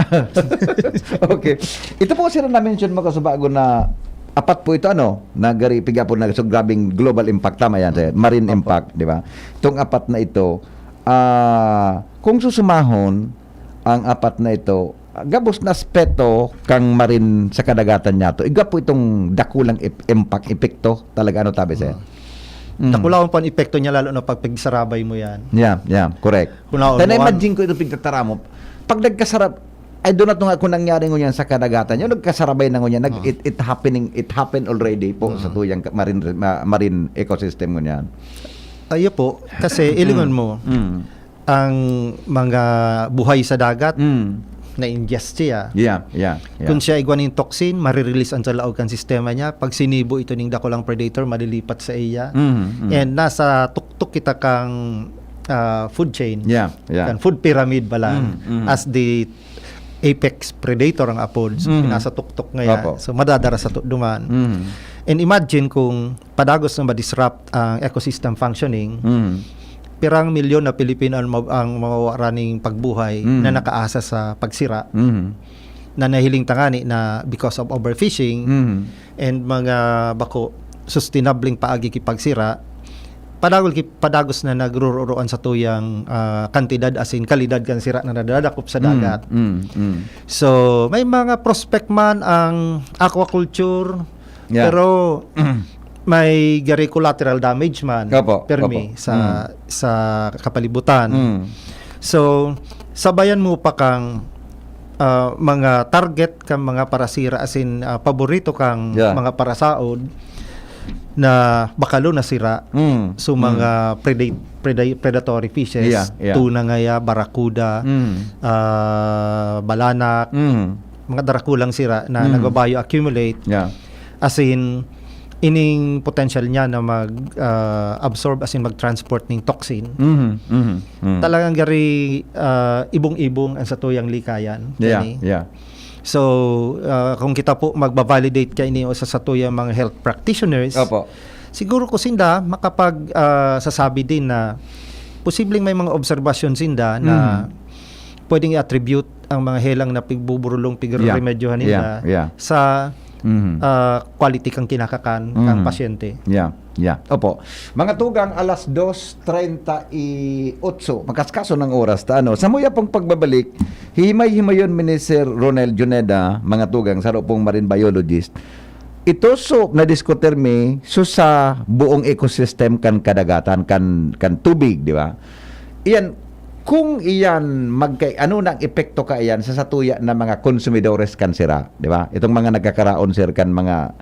Okay. Ito po, sir, na-mention mo, kasubago, na apat po ito, ano, na gari, piga po na, so, grabing global impact, tama yan, sir? Marine Opo. impact, di ba? Itong apat na ito, ah, kung susumahon ang apat na ito, gabos na aspeto kang marine sa kadagatan niya to. Igwa po itong dakulang ep-, impact, epekto talaga, ano, tabi, sir? Ah. Mm. Dakulaon pa ang epekto niya, lalo na pag pagsarabay mo yan. Yeah, yeah, correct. Kunaon Then mo, imagine ko ito pigtatara mo. Pag nagkasarab-, I do not know nga kung nangyari ngunyan sa kadagatan. Yung nagkasarabay na ngunyan, nag-, Ah. it, it happening, it happened already po sa Ah. tuyang ka-, marine, ma-, marine ecosystem ngunyan. Ayo po, kasi Mm. ilingon mo, Mm. ang mga buhay sa dagat, Mm. na-ingest siya. Yeah, yeah, yeah. Kung siya igwa ning toxin, marirelease ang sa laog kan sistema niya. Pag sinibo ito ning dakulang predator, malilipat sa iya. Mm, mm. And nasa tuktok kita kang, ah, food chain. Yeah, yeah. Kan food pyramid bala. Mm, mm. As the apex predator ang apod. So, Mm. nasa tuktok ngaya. Opo. So, madadara sa tu-, duman. Mm. And imagine kung padagos na ma-disrupt ang ecosystem functioning, Mm. pirang milyon na Pilipino ang ma-, ang mawawara ning pagbuhay Mm. na nakaasa sa pagsira, Mm. na nahiling tangani na because of overfishing Mm. and mga bako, sustainableng paagi ki pagsira, padagol ki-, padagos na nagruroroan sa tuyang, ah, kantidad, as in, kalidad kan sira na nadadakop sa Mm, dagat. mm, mm. So, may mga prospect man ang aquaculture, Yeah. pero may gari collateral damage man, Opo, permi opo. sa, Mm. sa kapalibutan. Mm. So, sabayan mo pa kang, ah, mga target kang mga parasira, as in, ah, paborito kang Yeah. mga parasaod na bakalo na sira. Mm, So, mm. mga preda-, preda-, predatory fishes, Yeah, yeah. tuna ngaya, barracuda, Mm. ah, balanak, Mm. mga darakulang sira na Mm. nagba-bioaccumulate. Yeah. As in, ining potential niya na mag, ah, absorb, as in mag-transport ning toxin. Mhm, mhm, mhm. Talagang gari, ah, ibong-ibong ang satuyang likayan, Yeah, kani. yeah. So, ah, kung kita po magba-validate kaini sa satuyang mga health practitioners, Opo. siguro ko sinda makapag, ah, sasabi din na posibleng may mga obserbasyon sinda na Mhm. pwedeng i-attribute ang mga helang na pigbuburulong, Yeah. pigreremedyohan Yeah. ninda Yeah. sa, Mhm. ah, quality kang kinakakan kang Mhm. pasyente. Yeah. Yeah. Opo. Mga tugang, alas dos treinta y ocho. Makaskaso ng oras ta, ano. Sa muya pong pagbabalik, himay-himayon mi ni Sir Ronel Juneda, mga tugang, saro pong marine biologist. Ito so, nadiskutir mi, so sa buong ecosystem kan kadagatan, kan, kan tubig, di ba? Iyan, kung iyan magkay-, ano na ang epekto kaiyan sa satuya na mga konsumidores kan sira, di ba? Itong mga nagkakaraon, sir, kan mga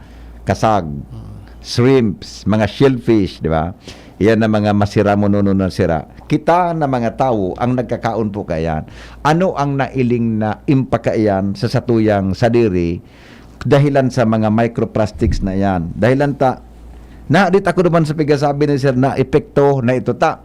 kasag, Mm. shrimps, mga shellfish, di ba? Iyan na mga masira mo nono na sira. Kita na mga tawo ang nagkakaon po kaiyan. Ano ang nailing na impact kaiyan sa satuyang sadiri dahilan sa mga microplastics na iyan? Dahilan ta, na dit ako naman sa pigasabi ni sir na epekto na ito ta.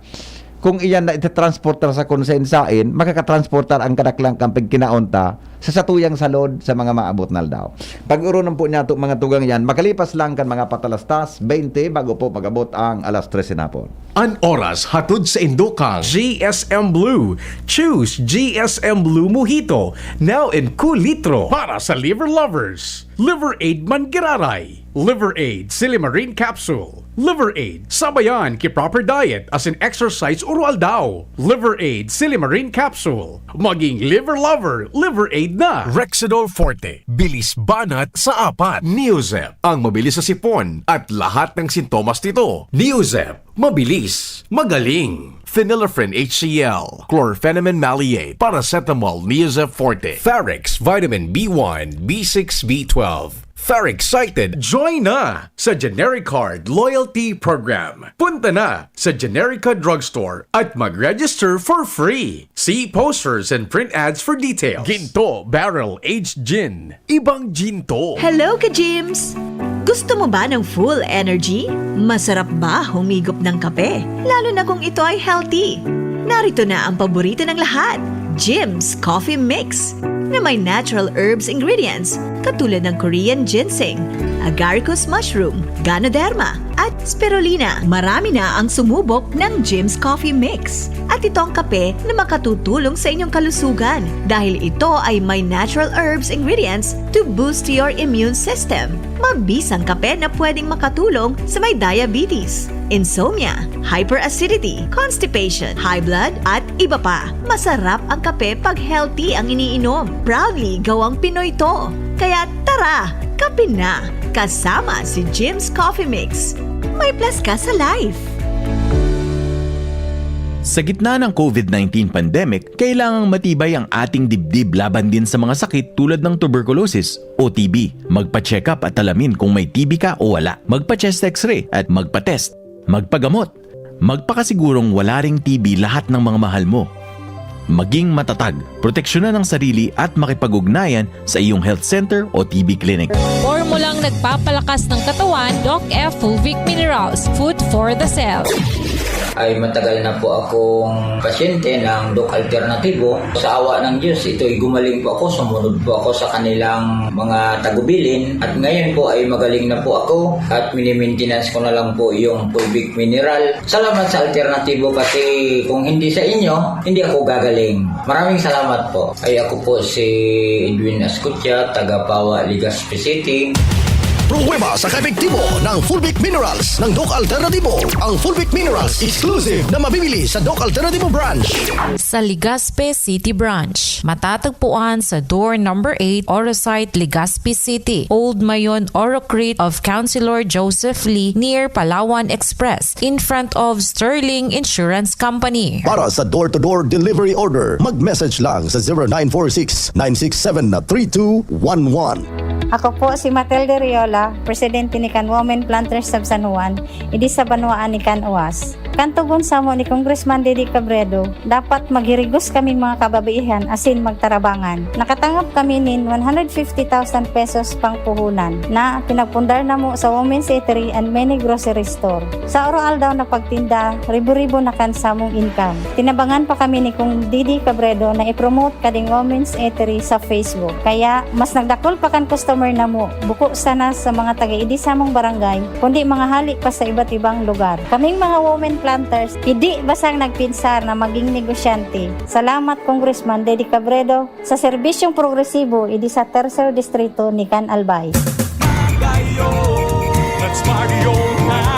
Kung iyan na itatransportar sa konsensain, makakatransportar ang kadaklang kampig kinaon ta sa satuyang salod sa mga maabot na aldaw. Pag-urunan po niya itong mga tugang yan, makalipas lang kan mga patalastas, twenty, bago po mag-abot ang alas tres na po. An oras hatod sa indokang G S M Blue. Choose G S M Blue Mojito, now in kulitro. Para sa liver lovers, Liver Aid Manggiraray. Liver Aid Silimarin Capsule. Liver Aid, sabayan ki proper diet asin exercise uro aldaw. Liver Aid Silimarin Capsule. Maging liver lover, Liver Aid na. Rexidol Forte, bilis banat sa apat. Neozep, ang mabilis sa sipon at lahat ng sintomas nito. Neozep, mabilis, magaling. Phenylephrine H C L, chlorphenamine maleate, paracetamol, Neozep Forte, Farex, vitamin B one, B six, B twelve. Far excited! Join na sa Generic Card Loyalty Program. Punta na sa Generica Drugstore at mag-register for free. See posters and print ads for details. Ginto Barrel Aged Gin. Ibang Ginto. Hello, ka-Gyms! Gusto mo ba ng full energy? Masarap ba humigop ng kape? Lalo na kung ito ay healthy. Narito na ang paborito ng lahat, Jim's Coffee Mix, na may natural herbs ingredients katulad ng Korean ginseng, agaricus mushroom, ganoderma, at spirulina. Marami na ang sumubok ng Jim's Coffee Mix. At ito ang kape na makatutulong sa inyong kalusugan dahil ito ay may natural herbs ingredients to boost your immune system. Mabisang kape na pwedeng makatulong sa may diabetes, insomnia, hyperacidity, constipation, high blood, at iba pa. Masarap ang kape pag healthy ang iniinom. Proudly gawang Pinoy to. Kaya tara, kape na! Kasama si Jim's Coffee Mix. May plus ka sa life! Sa gitna ng COVID nineteen pandemic, kailangang matibay ang ating dibdib laban din sa mga sakit tulad ng tuberculosis o T B. Magpa-check up at alamin kung may T B ka o wala. Magpa-chest x-ray at magpa-test. Magpagamot. Magpakasigurong wala ring T B lahat ng mga mahal mo. Maging matatag, proteksyonan ang sarili at makipag-ugnayan sa iyong health center o T B clinic. Formulang nagpapalakas ng katawan, Doc F Fulvic Minerals, food for the cell. Ay matagal na po akong pasyente ng Doc Alternativo. Sa awa ng Diyos, ito'y gumaling po ako. Sumunod po ako sa kanilang mga tagubilin. At ngayon po ay magaling na po ako at minimintinance ko na lang po yung Fulvic Mineral. Salamat sa Alternativo kasi kung hindi sa inyo, hindi ako gagaling. Maraming salamat po. Ay ako po si Edwin Ascutia, taga Pawa, Legazpi City. Pruweba sa kaepektibo ng Fulvic Minerals ng Doc Alternativo. Ang Fulvic Minerals exclusive na mabibili sa Doc Alternativo Branch. Sa Legazpi City Branch, matatagpuan sa door number eight, Orosite, Legazpi City, Old Mayon, Orocrit of Councilor Joseph Lee, near Palawan Express, in front of Sterling Insurance Company. Para sa door-to-door delivery order, mag-message lang sa zero nine four six, nine six seven, three two one one. Ako po si Matilde Riola, presidente ni Kan Women Planters of San Juan, idi sa banwaan ni Kan Uas. Kan tugon samo ni Congressman Didi Cabredo, dapat maghirigos kaming mga kababaihan asin magtarabangan. Nakatangop kami nin one hundred fifty thousand pesos pangpuhunan na pinagpundar namo sa Women's Eatery and many grocery store. Sa oro-aldaw na pagtinda, ribo-ribo na kan samong income. Tinabangan pa kami ni Kong Didi Cabredo na i-promote kading Women's Eatery sa Facebook. Kaya, mas nagdakul pa kan customer namo, buko sana sa mga taga-idi samong barangay, kundi mga hali pa sa iba't ibang lugar. Kaming mga women planters, idi basang nagpinsar na maging negosyante. Salamat, Congressman Dede Cabredo, sa serbisyong progresibo idi sa Tercer Distrito ni Can Albay.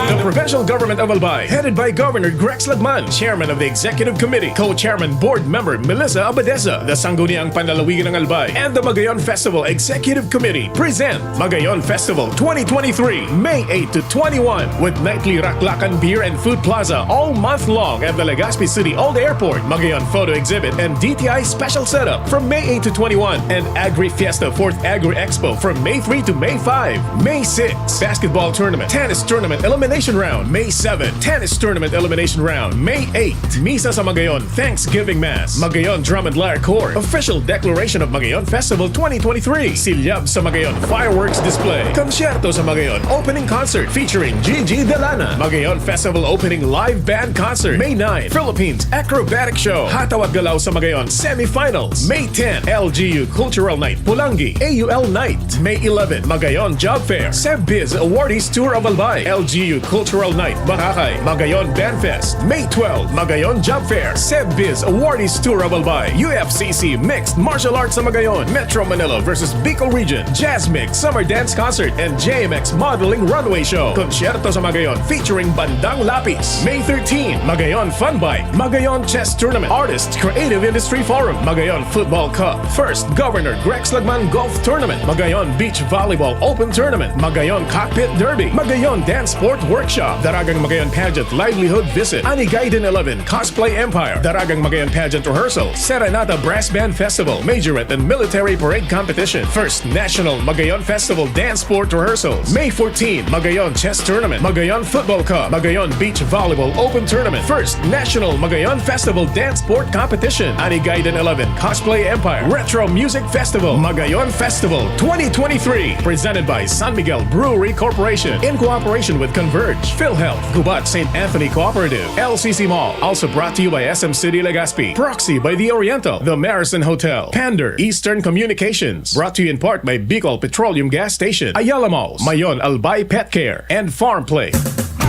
The provincial government of Albay, headed by Governor Grex Lagman, chairman of the executive committee, co-chairman board member Melissa Abadesa, the Sangguniang Panlalawigan ng Albay, and the Magayon Festival Executive Committee present Magayon Festival twenty twenty-three, May eight to twenty-one, with nightly raklakan beer and food plaza all month long at the Legazpi City Old Airport, Magayon Photo Exhibit and D T I Special Setup from May eight to twenty-one, and Agri Fiesta Fourth Agri Expo from May three to May five. May six, basketball tournament, tennis tournament, elimination Round, May seven. Tennis Tournament Elimination Round, May eight. Misa sa Magayon, Thanksgiving Mass. Magayon Drum and Lyre Corps, official declaration of Magayon Festival twenty twenty-three. Silyab sa Magayon, fireworks display. Konsyerto sa Magayon, opening concert featuring Gigi Delana. Magayon Festival opening live band concert, May nine. Philippines Acrobatic Show, Hataw at Galaw sa Magayon, semifinals, May ten. L G U Cultural Night, Pulangi, A U L Night, May eleven. Magayon Job Fair, SEBBIZ Awardees Tour of Albay, L G U Cultural Night, Boracay, Magayon Band Fest, May twelve. Magayon Job Fair, SEBBIZ Awardees Tour of Albay, U F C C Mixed Martial Arts sa Magayon, Metro Manila versus Bicol Region, Jazz Mix Summer Dance Concert, and J M X Modeling Runway Show. Konsyerto sa Magayon featuring Bandang Lapis, May thirteen. Magayon Fun Bike, Magayon Chess Tournament, Artists Creative Industry Forum, Magayon Football Cup, First Governor Grex Lagman Golf Tournament, Magayon Beach Volleyball Open Tournament, Magayon Cockpit Derby, Magayon Dance Sport Workshop, Daragang Magayon Pageant Livelihood Visit, Ani Gaiden eleven Cosplay Empire, Daragang Magayon Pageant Rehearsal, Serenata Brass Band Festival, Majorette and Military Parade Competition, First National Magayon Festival Dance Sport Rehearsals, May fourteen, Magayon Chess Tournament, Magayon Football Cup, Magayon Beach Volleyball Open Tournament, First National Magayon Festival Dance Sport Competition, Ani Gaiden eleven Cosplay Empire, Retro Music Festival, Magayon Festival twenty twenty-three, presented by San Miguel Brewery Corporation, in cooperation with Converge, PhilHealth, Gubat Saint Anthony Cooperative, L C C Mall, also brought to you by S M City Legazpi, Proxy by The Oriental, The Marison Hotel, Pander, Eastern Communications, brought to you in part by Bicol Petroleum Gas Station, Ayala Malls, Mayon Albay Pet Care, and Farm Play.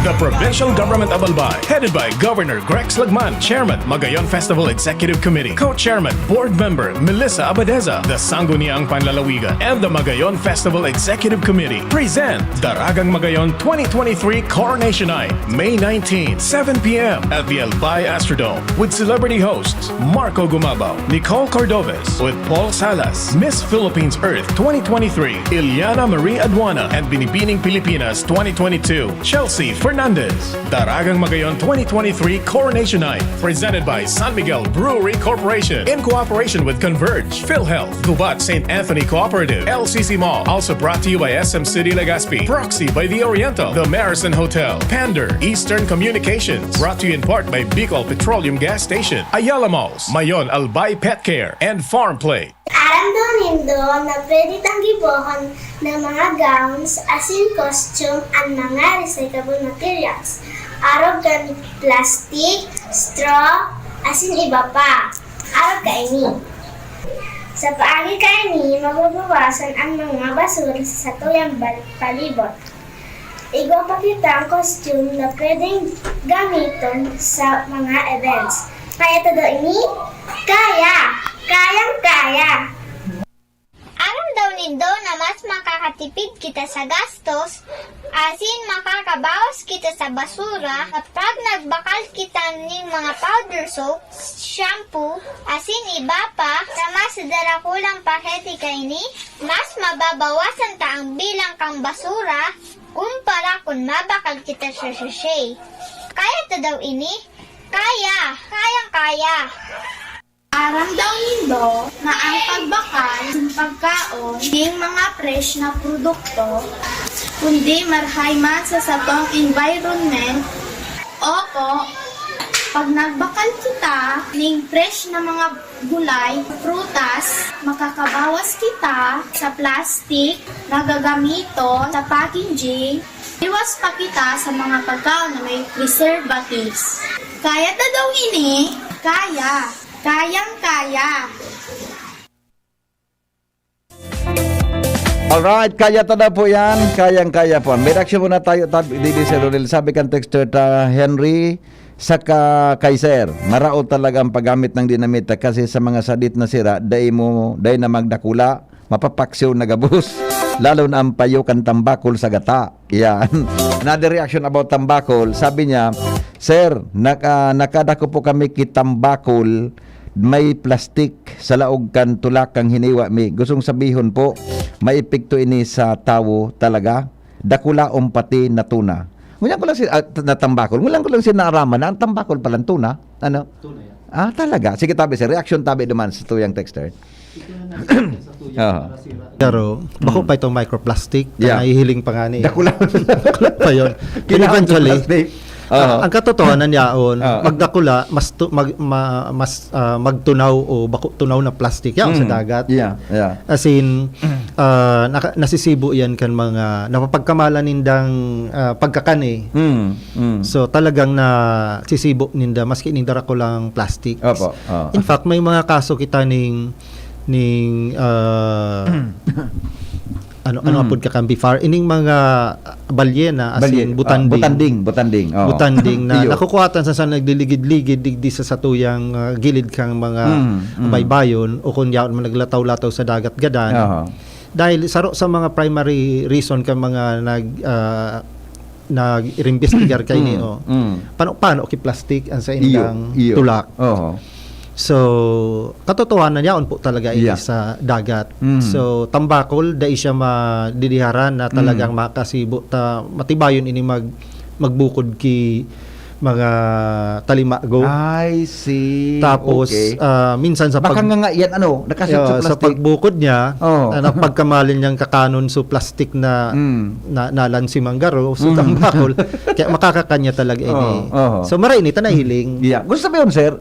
The Provincial Government of Albay, headed by Governor Grex Lagman, Chairman, Magayon Festival Executive Committee, Co-Chairman, Board Member Melissa Abadeza, the Sangguniang Panlalawigan, and the Magayon Festival Executive Committee, present Daragang Magayon twenty twenty-three Coronation Night, May nineteen, seven p m at the Albay Astrodome, with celebrity hosts Marco Gumabaw, Nicole Cordovez, with Paul Salas, Miss Philippines Earth twenty twenty-three, Iliana Marie Aduana, and Binibining Pilipinas twenty twenty-two, Chelsea Fernandez. Daragang Magayon twenty twenty-three Coronation Night, presented by San Miguel Brewery Corporation, in cooperation with Converge, PhilHealth, Gubat Saint Anthony Cooperative, L C C Mall, also brought to you by S M City Legazpi, Proxy by The Oriental, The Marison Hotel, Pander, Eastern Communications, brought to you in part by Bicol Petroleum Gas Station, Ayala Malls, Mayon Albay Pet Care, and Farm Play. Aram daw nindo na pwede tang gibohon na mga gowns asin costume an mga recyclable materials, arog kan plastic, straw, asin iba pa. Arog kaini. Sa paagi kaini, mababawasan an mga basura sa satuyang bal-, palibot. Igwa pa kitang costume na pwedeng gamiton sa mga events. Kaya ta daw ini? Kaya! Kayang-kaya! Aram daw nindo na mas makakatipid kita sa gastos, asin makakabawas kita sa basura kapag nagbakal kita nin mga powder soap, shampoo, asin iba pa sa mas darakulang pakete kaini, mas mababawasan ta ang bilang kan basura kumpara kun mabakal kita sa sachet. Kaya ta daw ini? Kaya! Kayang-kaya! Aram daw nindo na ang pagbakal nin pagkaon nin mga fresh na produkto, kundi marahay man sa satong environment. Opo, pag nagbakal kita nin fresh na mga gulay, prutas, makakabawas kita sa plastic na gagamiton sa packaging, iwas pa kita sa mga pagkaon na may preservatives. Kaya ta daw ini? Kaya! Kayang-kaya! Alright, kaya ta daw po yan. Kayang-kaya po. May reaksyon muna tayo, tab-, didi, Sir Rodel. Sabi kan texter ta, Henry, saka kay Sir, maraot talaga ang paggamit ng dinamita kasi sa mga sadit na sira, dai mo, dai na magdakula, mapapaksiw na gabos. Lalo na ang payo kan tambakol sa gata. Yan. Another reaction about tambakol. Sabi niya, "Sir, naka-, nakadako po kami ki tambakol, may plastik sa laog kan tulak kang hiniwa mi." Gustong sabihon po, may epekto ini sa tawo talaga. Dakulaon pati na tuna. Ngunyan ko lang si, ah, na tambakol. Ngunyan ko lang si naaraman na ang tambakol palang tuna. Ano? Tuna yan. Ah, talaga? Sige, tabi, sir. Reaction tabi naman sa tuyang texter. Ito na nasa tuna. Aha. Pero bako pa itong microplastic, Yeah. nahihiling pa nga ni. Dakula. Dakula pa yun. But Kailangan eventually, plastic. ah, Oo. ang katotohanan yaon, Oo. magdakula, mas, tu- mag, ma- mas ah, magtunaw o bako tunaw na plastic yaon sa Mm. dagat. Yeah, yeah. As in, ah, naka- nasisibo yan kan mga napapagkamalan nindang ah, pagkakani. Mm, mm. So talagang nasisibo ninda maski ninda rakulang plastic. Opo, oo. In fact, may mga kaso kita ning ning ah, ano ano Mm. apod ka kan before ining mga ah, balyena as Balye- in ah, butanding. butanding, butanding, oo. Butanding na Iyo. nakukuhatan sa, sa nagliligid-ligid digdi sa satuyang ah, gilid kang mga Mm, mm. baybayon o kung yaon man naglataw-lataw sa dagat gadan. Aha. Dahil saro sa mga primary reason ka mga nag ah, nag-imbestigar kaini Mm, oh. mm. Pano pano ki plastic ang sa Iyo, indang iyo. Tulak. Oo. So, katotohanan yaon po talaga ini Yeah. sa dagat. Mm. So, tambakol dai siya madidiharan na talagang makasibo ta matibayon ini mag magbukod ki mga talimago. I see. Tapos Okay. ah, minsan sa Baka pag- nga nga yan, ano, nakashoot Yeah, sa sa plastic. pagbukod niya, Oh. na pagkamalan niyang kakanon sa plastic na Mm. na nalan si Manggaro, so Mm. tambakol, kaya makakakanya talaga ini. Oh, oh. So maray ini ta nahiling. Yeah. Gusto sabihin, sir,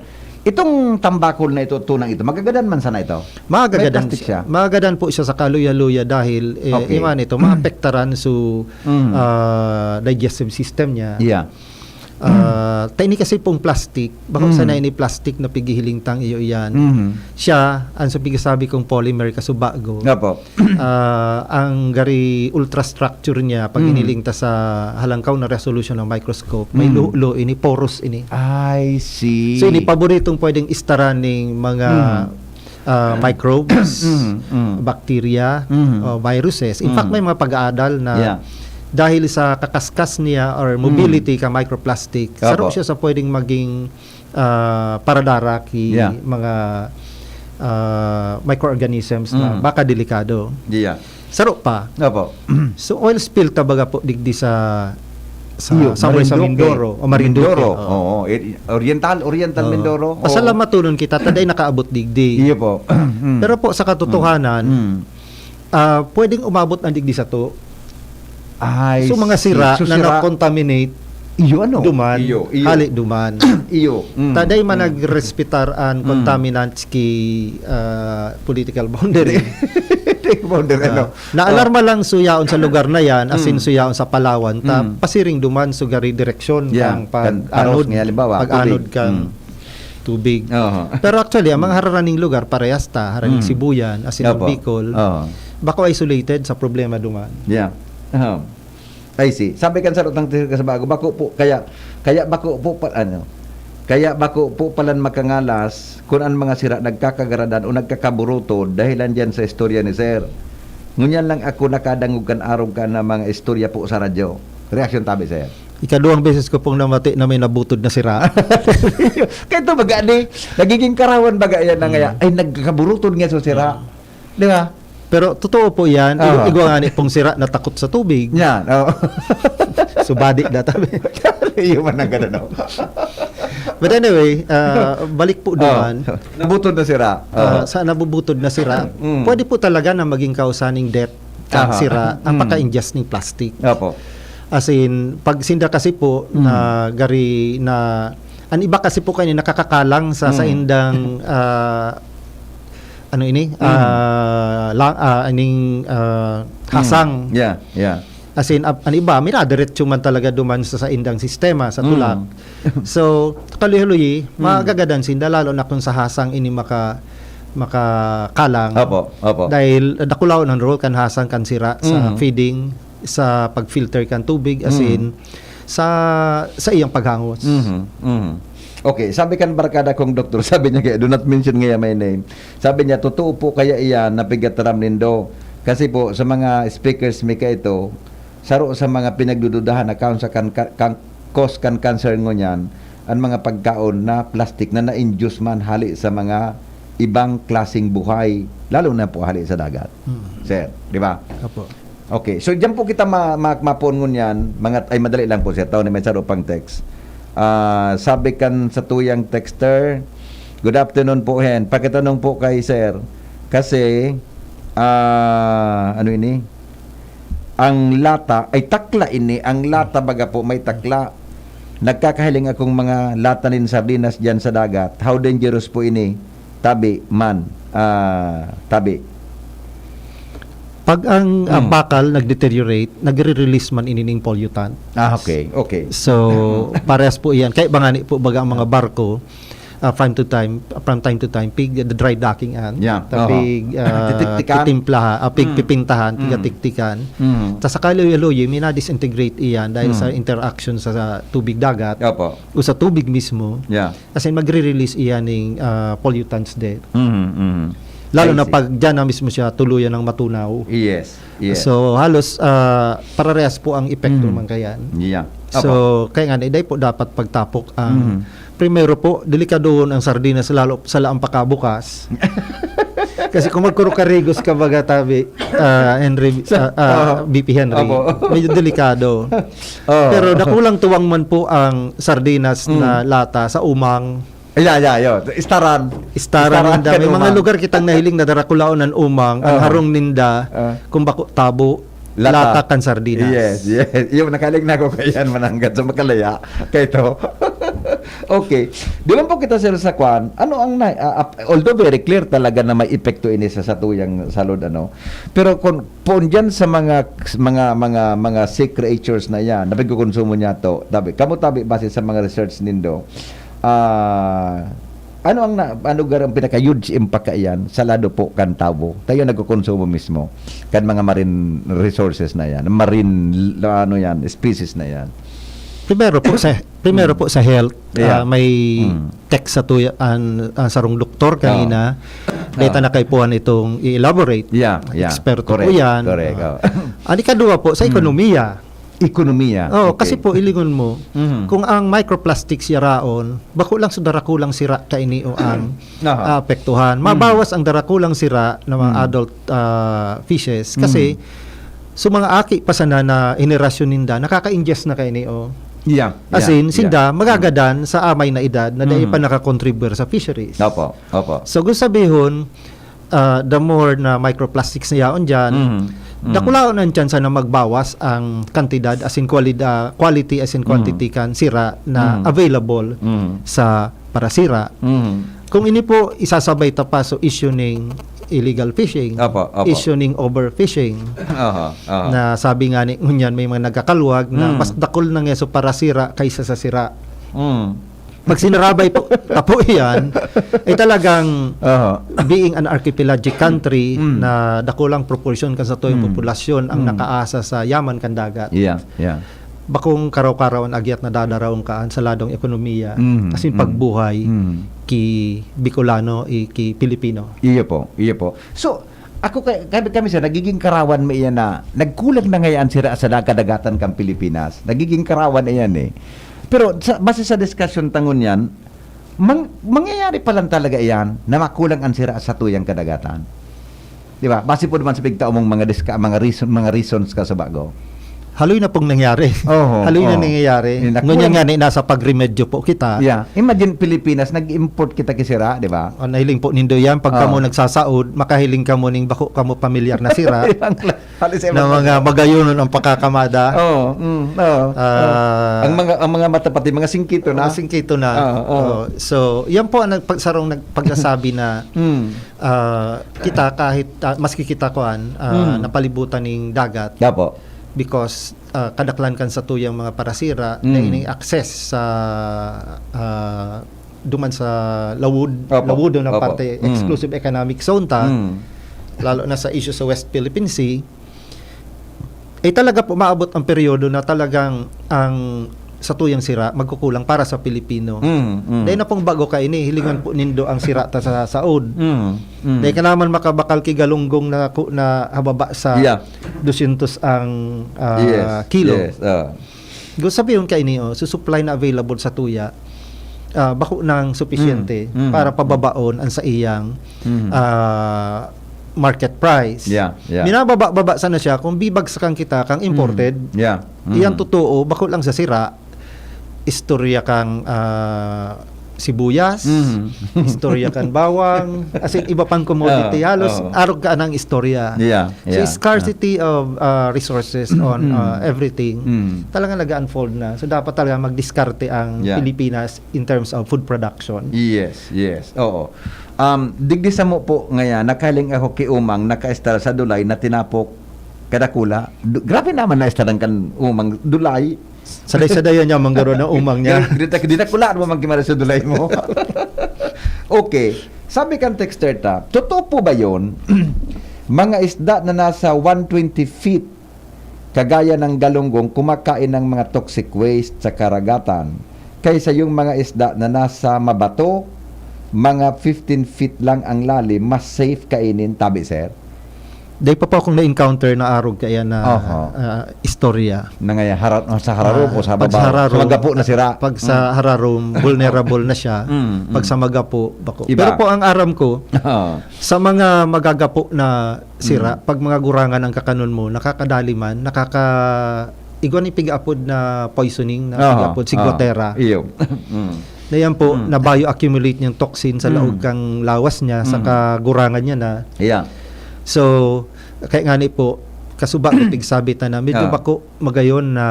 itong tambakol na ito, tunang ito, magagadan man sana ito. Magagadan May plastic siya. Magagadan po siya sa kaluya-luya dahil eh, Okay. yung ano ito, maapektaran so Mm. ah, digestive system niya. Yeah. Ah, ta ini kasi pong plastic, bako Mm. sana ini plastic na pigihiling tang iyo iyan. Mhm. Siya, ang sa pigasabi kong polymer kasubago, Nga po. ah, ang gari ultrastructure niya, pag Mm. hiniling ta sa halangkaw na resolution ng microscope, may Mm. lulo ini, porous ini. I see. So, ini paboritong pwedeng istaran ning mga Mm. ah, microbes, Mm, mm. bacteria, Mm. o viruses. In Mm. fact, may mga pag-aadal na Yeah. dahil sa kakaskas niya or mobility ka microplastic, saro Apo. siya sa pwedeng maging ah, paradara ki Yeah. mga ah, microorganisms na Mm. baka delikado. Yeah. Saro pa. Opo. So oil spill ta baga po digdi sa sa Iyo, somewhere sa Marinduque. Mindoro o Marinduque. Mindoro. Oo. Oo. Eh, Oriental, Oriental Oo. Mindoro. Oo. Pasalamatonon kita ta dai nakaabot digdi. Iyo po. Mm. Pero po sa katotohanan, Mm. ah, pwedeng umabot ang digdi sato. Ay, So mga sira so na sira. Na-contaminate Iyo, ano? duman, Iyo, iyo. hali duman. Iyo. Mm. Ta dai man Mm. nagrespetar an Mm. contaminants ki ah, political boundary. Take boundary, ano? Naalarma lang suyaon sa lugar na yan, asin Mm. suyaon sa Palawan, ta Mm. pasiring duman so gari direksyon Yeah, kang pag kan aros anod, nga, halimbawa, pag anod tubig. kang Mm. tubig. Oho. Pero actually, ang mga haraning lugar, parehas ta, haraning Mm. Sibuyan, asin Opo. Bicol, Oho. bako isolated sa problema duman. Yeah. Oho. I see. Sabi kan sarutang teacher sa bago, bako po, kaya, kaya bako po pa, ano, kaya bako po palan makangalas kun an mga sira nagkakagaradan o nagkakaburutod dahilan diyan sa istorya ni Sir. Ngunyan lang ako nakadangog kan arog ka na mga istorya po sa radyo. Reaksyon tabi, Sir. Ikaduhang beses ko pong namati na may nabutod na sira. Kaya ito, baga, di, nagiging karawan, baga, yan na ngaya. Ay, nagkakaburutod nga sa sira. Di ba? Pero totoo po yan. Igwa, Oo. Igwa nga ni pong sira na takot sa tubig. Yan, oo. Subadi na tabi. Iyo man ang ganun, no? But anyway, ah, balik po Oo. naman. Nabutod na sira. Oo. Ah, sa nabubutod na sira, Mm. pwede po talaga na maging kausaning death ang Aha. sira, ang Mm. pagka-ingest ng plastic. Opo. As in, pag sinda kasi po Mm. na gari na, ang iba kasi po kayo nakakakalang sa, sa Mm. indang, ah, ano ini? Mm. Ah, la, ah, ining, ah, hasang. Mm. Yeah, yeah. As in, ap- ang iba, minadiretso man talaga duman sa, sa indang sistema, sa Mm. tulak. So, kaluhi-luhi, Mm. magagadan sinda, lalo na kung sa hasang ini maka, makakalang. Opo, opo. Dahil dakulaon ang role kan hasang kan sira sa Mm. feeding, sa pag-filter kan tubig, as Mm. in, sa, sa iyang paghangos. Mhm, mhm. Okay, sabi kan barkada kong doktor, sabi niya kaya, do not mention ngayon my name. Sabi niya, totoo po kaya iyan na pigataram nindo. Kasi po, sa mga speakers mi kaito, saro sa mga pinagdududahan na kaon sa kan, kan, cause kan cancer ngunyan, ang mga pagkaon na plastic na na-induce man hali sa mga ibang klaseng buhay, lalo na po hali sa dagat. Mm. Sir, di ba? Opo. Okay, so diyan po kita ma ma mapoon ngunyan, mga, ay, madali lang po, sir, tao ni may saro pang text. Ah, sabi kan sa tuyang texter, "Good afternoon po, Hen. Pakitanong po kay sir, kasi Ah, ano ini? Ang lata, ay, takla ini. Ang lata, baga po, may takla. Nagkakahiling akong mga lata nin sardinas diyan sa dagat. How dangerous po ini? Tabi man. Ah, tabi. Pag ang, ang Mm. bakal nag-deteriorate, nagre-release man ini ning pollutant. Ah, okay, okay. So, parehas po iyan. Kaya ba nga ni po baga ang mga barko, ah, from to time, from time to time, pig the dry docking an. Yeah, Tapig, aha. ah, Titiktikan? Titimplaha, ah, pig Mm. pipintahan, Mm. tigatiktikan. Mhm. Tas sa kaluyo-luyo, may na-disintegrate iyan dahil Mm. sa interaction sa, sa tubig dagat Opo. o sa tubig mismo. Yeah. As in, magre-release iyan ning, ah, pollutants din. Mhm, mhm. Lalo I na see. pag dyan na mismo siya tuluyan ng matunaw. Yes, yes. So, halos ah, parehas po ang epekto Mm. man kayan. Yeah. So, kaya nga, dai po dapat pagtapok ang Mhm. primero po, delikadohon ang sardinas lalo sa laang pakabukas. Kasi kung magkurukarigos ka baga tabi, ah, Henry, Sa- ah, ah, Oo. B P Henry, Opo. medyo delikado. Oo. Pero dakulang tuwang man po ang sardinas Mm. na lata sa umang. Yeah, yeah, yeah. Istaran. Istaran ninda. kan May mga umang. Lugar kitang nahiling na darakulaon ang umang, ang Oo. harong ninda, Ah. kung bako tabo, Lata. lata kan sardinas. Yes, yes. Yung nakalig na ako kayan, mananggad sa makalaya. Kaya ito. Okay. Di man po kita, sir, sa kwan. Ano ang na, ah, ap- although very clear talaga na may epekto ini sa satuyang salud, ano. Pero kung poon dyan sa mga, mga, mga, mga sea creatures na yan, na pagkukonsumo niya to, tabi, kamo tabi, base sa mga research nindo, ah, ano ang na, ano gar ang pinaka-huge impact kaiyan sa lado po kan tawo? Tayo nagkukonsumo mismo kan mga marine resources na yan, marine, ano yan, species na yan. Primero po sa primero po sa health, Yeah. ah, may Mm. text sa tuya an, an sarong doktor kanina. Data na kaipuhan itong i-elaborate. Yeah, yeah. Eksperto Correct, po yan. correct, Ah. oh. Ano ikaduwa po, sa ekonomiya. Ekonomiya. Oh, Okay. Kasi po, ilingon mo, Mhm. kung ang microplastics yaraon, bako lang sa darakulang sira kaini o ang Aha. apektuhan. Mabawas ang darakulang sira ng mga Mm. adult ah, fishes kasi sa mga aki pa sana na henerasyon ninda, nakaka-ingest na kaini o. Yeah, As yeah, in, yeah. sinda magagadan sa amay na edad na dai Mhm. pa nakakontribute sa fisheries. Opo, opo. So, gusto sabihon, ah, the more na microplastics na yaon dyan, Mhm. Mhm. dakulaon ang tsansa na magbawas ang kantidad, as in quality, ah, quality as in quantity kan sira na Mhm. available Mhm. sa parasira. Mhm. Kung ini po isasabay ta pa so issue ning illegal fishing, Opo, opo. issue ning overfishing, Aha, aha. na sabi nga ni ngunyan may mga nagkakalwag na Mm. mas dakul na nga so parasira kaysa sa sira. Mm. Pag sinarabay po, tapo iyan, ay talagang Aha. being an archipelagic country Mm. na dakulang proportion kan satuyang Mm. populasyon ang Mm. nakaasa sa yaman kan dagat. Yeah, yeah. Bakong karaw-karaw an agyat na dadaraon kaan sa ladong ekonomiya, Mm, as in mm. Pagbuhay, Mm. ki Bicolano, i ki Pilipino. Iyo po, iyo po. So, ako kay kami, kami sir, nagiging karawan mi iyan na nagkulang na ngayon sira sa kadagatan kan Pilipinas. Nagiging karawan iyan eh. Pero sa, base sa diskusyon ta ngunyan, mang, mangyayari pa lang talaga iyan na makulang ang sira sa tuyang kadagatan. Di ba? Base po naman sa pigtao mong mga diska, mga reason, mga reasons ka sa bago. Haloy na pong nangyari. Oho, Haloy na oho. nangyayari. Yung nakuha- Ngunyan nga ni, nasa pag-remedyo po kita. Yeah. Imagine Pilipinas, nag-import kita ki sira, di ba? O, nahiling po nindo yan. Pag Oo. kamo nagsasaod, makahiling kamo ning bako kamo pamilyar na sira Halos na mga magayonon ang pakakamada. Oo, mm, oo. Ah. Ang mga, ang mga mata, pati mga singkito na. Mga singkito na. Oo, oo. Oo. So, yan po ang nagpag-, sarong nagpagsasabi na Mm. ah, kita kahit, ah, maski kita kuan, ah, Mm. napalibutan ning dagat Dapo. because ah, kadaklan kan satuyang mga parasira Mm. na ini-access sa ah, duman sa lawod, Opo. lawod na Opo. parte, Mm. exclusive economic zone ta, Mm. lalo na sa issue sa West Philippine Sea, eh talaga po maabot ang peryodo na talagang ang satuyang sira magkukulang para sa Pilipino. Mm, mm. Dahil na pong bago kaini, hilingan po nindo ang sira ta sa saod. Mm, mm. Dahil ka naman makabakal ki galunggong na, ku- na hababa sa Yeah. dosyentos ang ah, Yes, kilo. Yes, ah. Gusto sabihin kaini, oh, so supply na available sa tuya, ah, bako nang supisyente Mm, mm. para pababaon ang sa iyang Mm. ah, market price. Yeah, yeah. Binababa-baba sana siya kung bibagsakan kita kang imported. Mm. Yeah. Mm. Iyang totoo, bako lang sa sira, istorya kang ah, sibuyas, Mhm. istorya kan bawang, as in, iba pang commodity. Ah, Halos oo. arog ka ng istorya. Yeah, So, yeah. scarcity of uh, resources on uh, everything Mm. talaga nag-unfold na. So, dapat talaga magdiskarte ang Yeah. Pilipinas in terms of food production. Yes, yes. Oo. Um, digdi samo po ngayon, nakahiling ako ki Umang, nakaestar sa Dulay na tinapok kadakula. Du- grabe naman na estaran kan Umang Dulay. Saday-sadayan niya manggaro na umang niya. Dita, dita kula mo mang kimara sa Dulay mo. Okay. Sabi kan texter ta, totoo po ba yon? Mga isda na nasa one twenty feet, kagaya ng galunggong, kumakain ng mga toxic waste sa karagatan, kaysa yung mga isda na nasa mabato, mga fifteen feet lang ang lalim, mas safe kainin, tabi, sir? Day pa po akong na-encounter na arog kaya na Oho. ah, istorya. Na ngayon, hara- sa hararom Ah, o sa pag babaw? sa hararom, Sa magapo na sira. Pag sa hararom, vulnerable na siya. Mm, mm. Pag sa magapo, bako. Iba. Pero po ang aram ko, Oo. sa mga magapo na sira, Mm. pag mga gurangan ang kakanon mo, nakakadali man, nakaka... Igwa ni piga-apod na poisoning, na Aha, piga-apod, sigotera. aha. Iyo. Mm. Na yan po, Mm. na-bioaccumulate niyang toxin sa laog Mm. kang lawas niya, sa Mm. kagurangan niya na. Yeah. So, kaya nga ni po, kasuba ko pigsabi ta na, medyo Ah. bako magayon na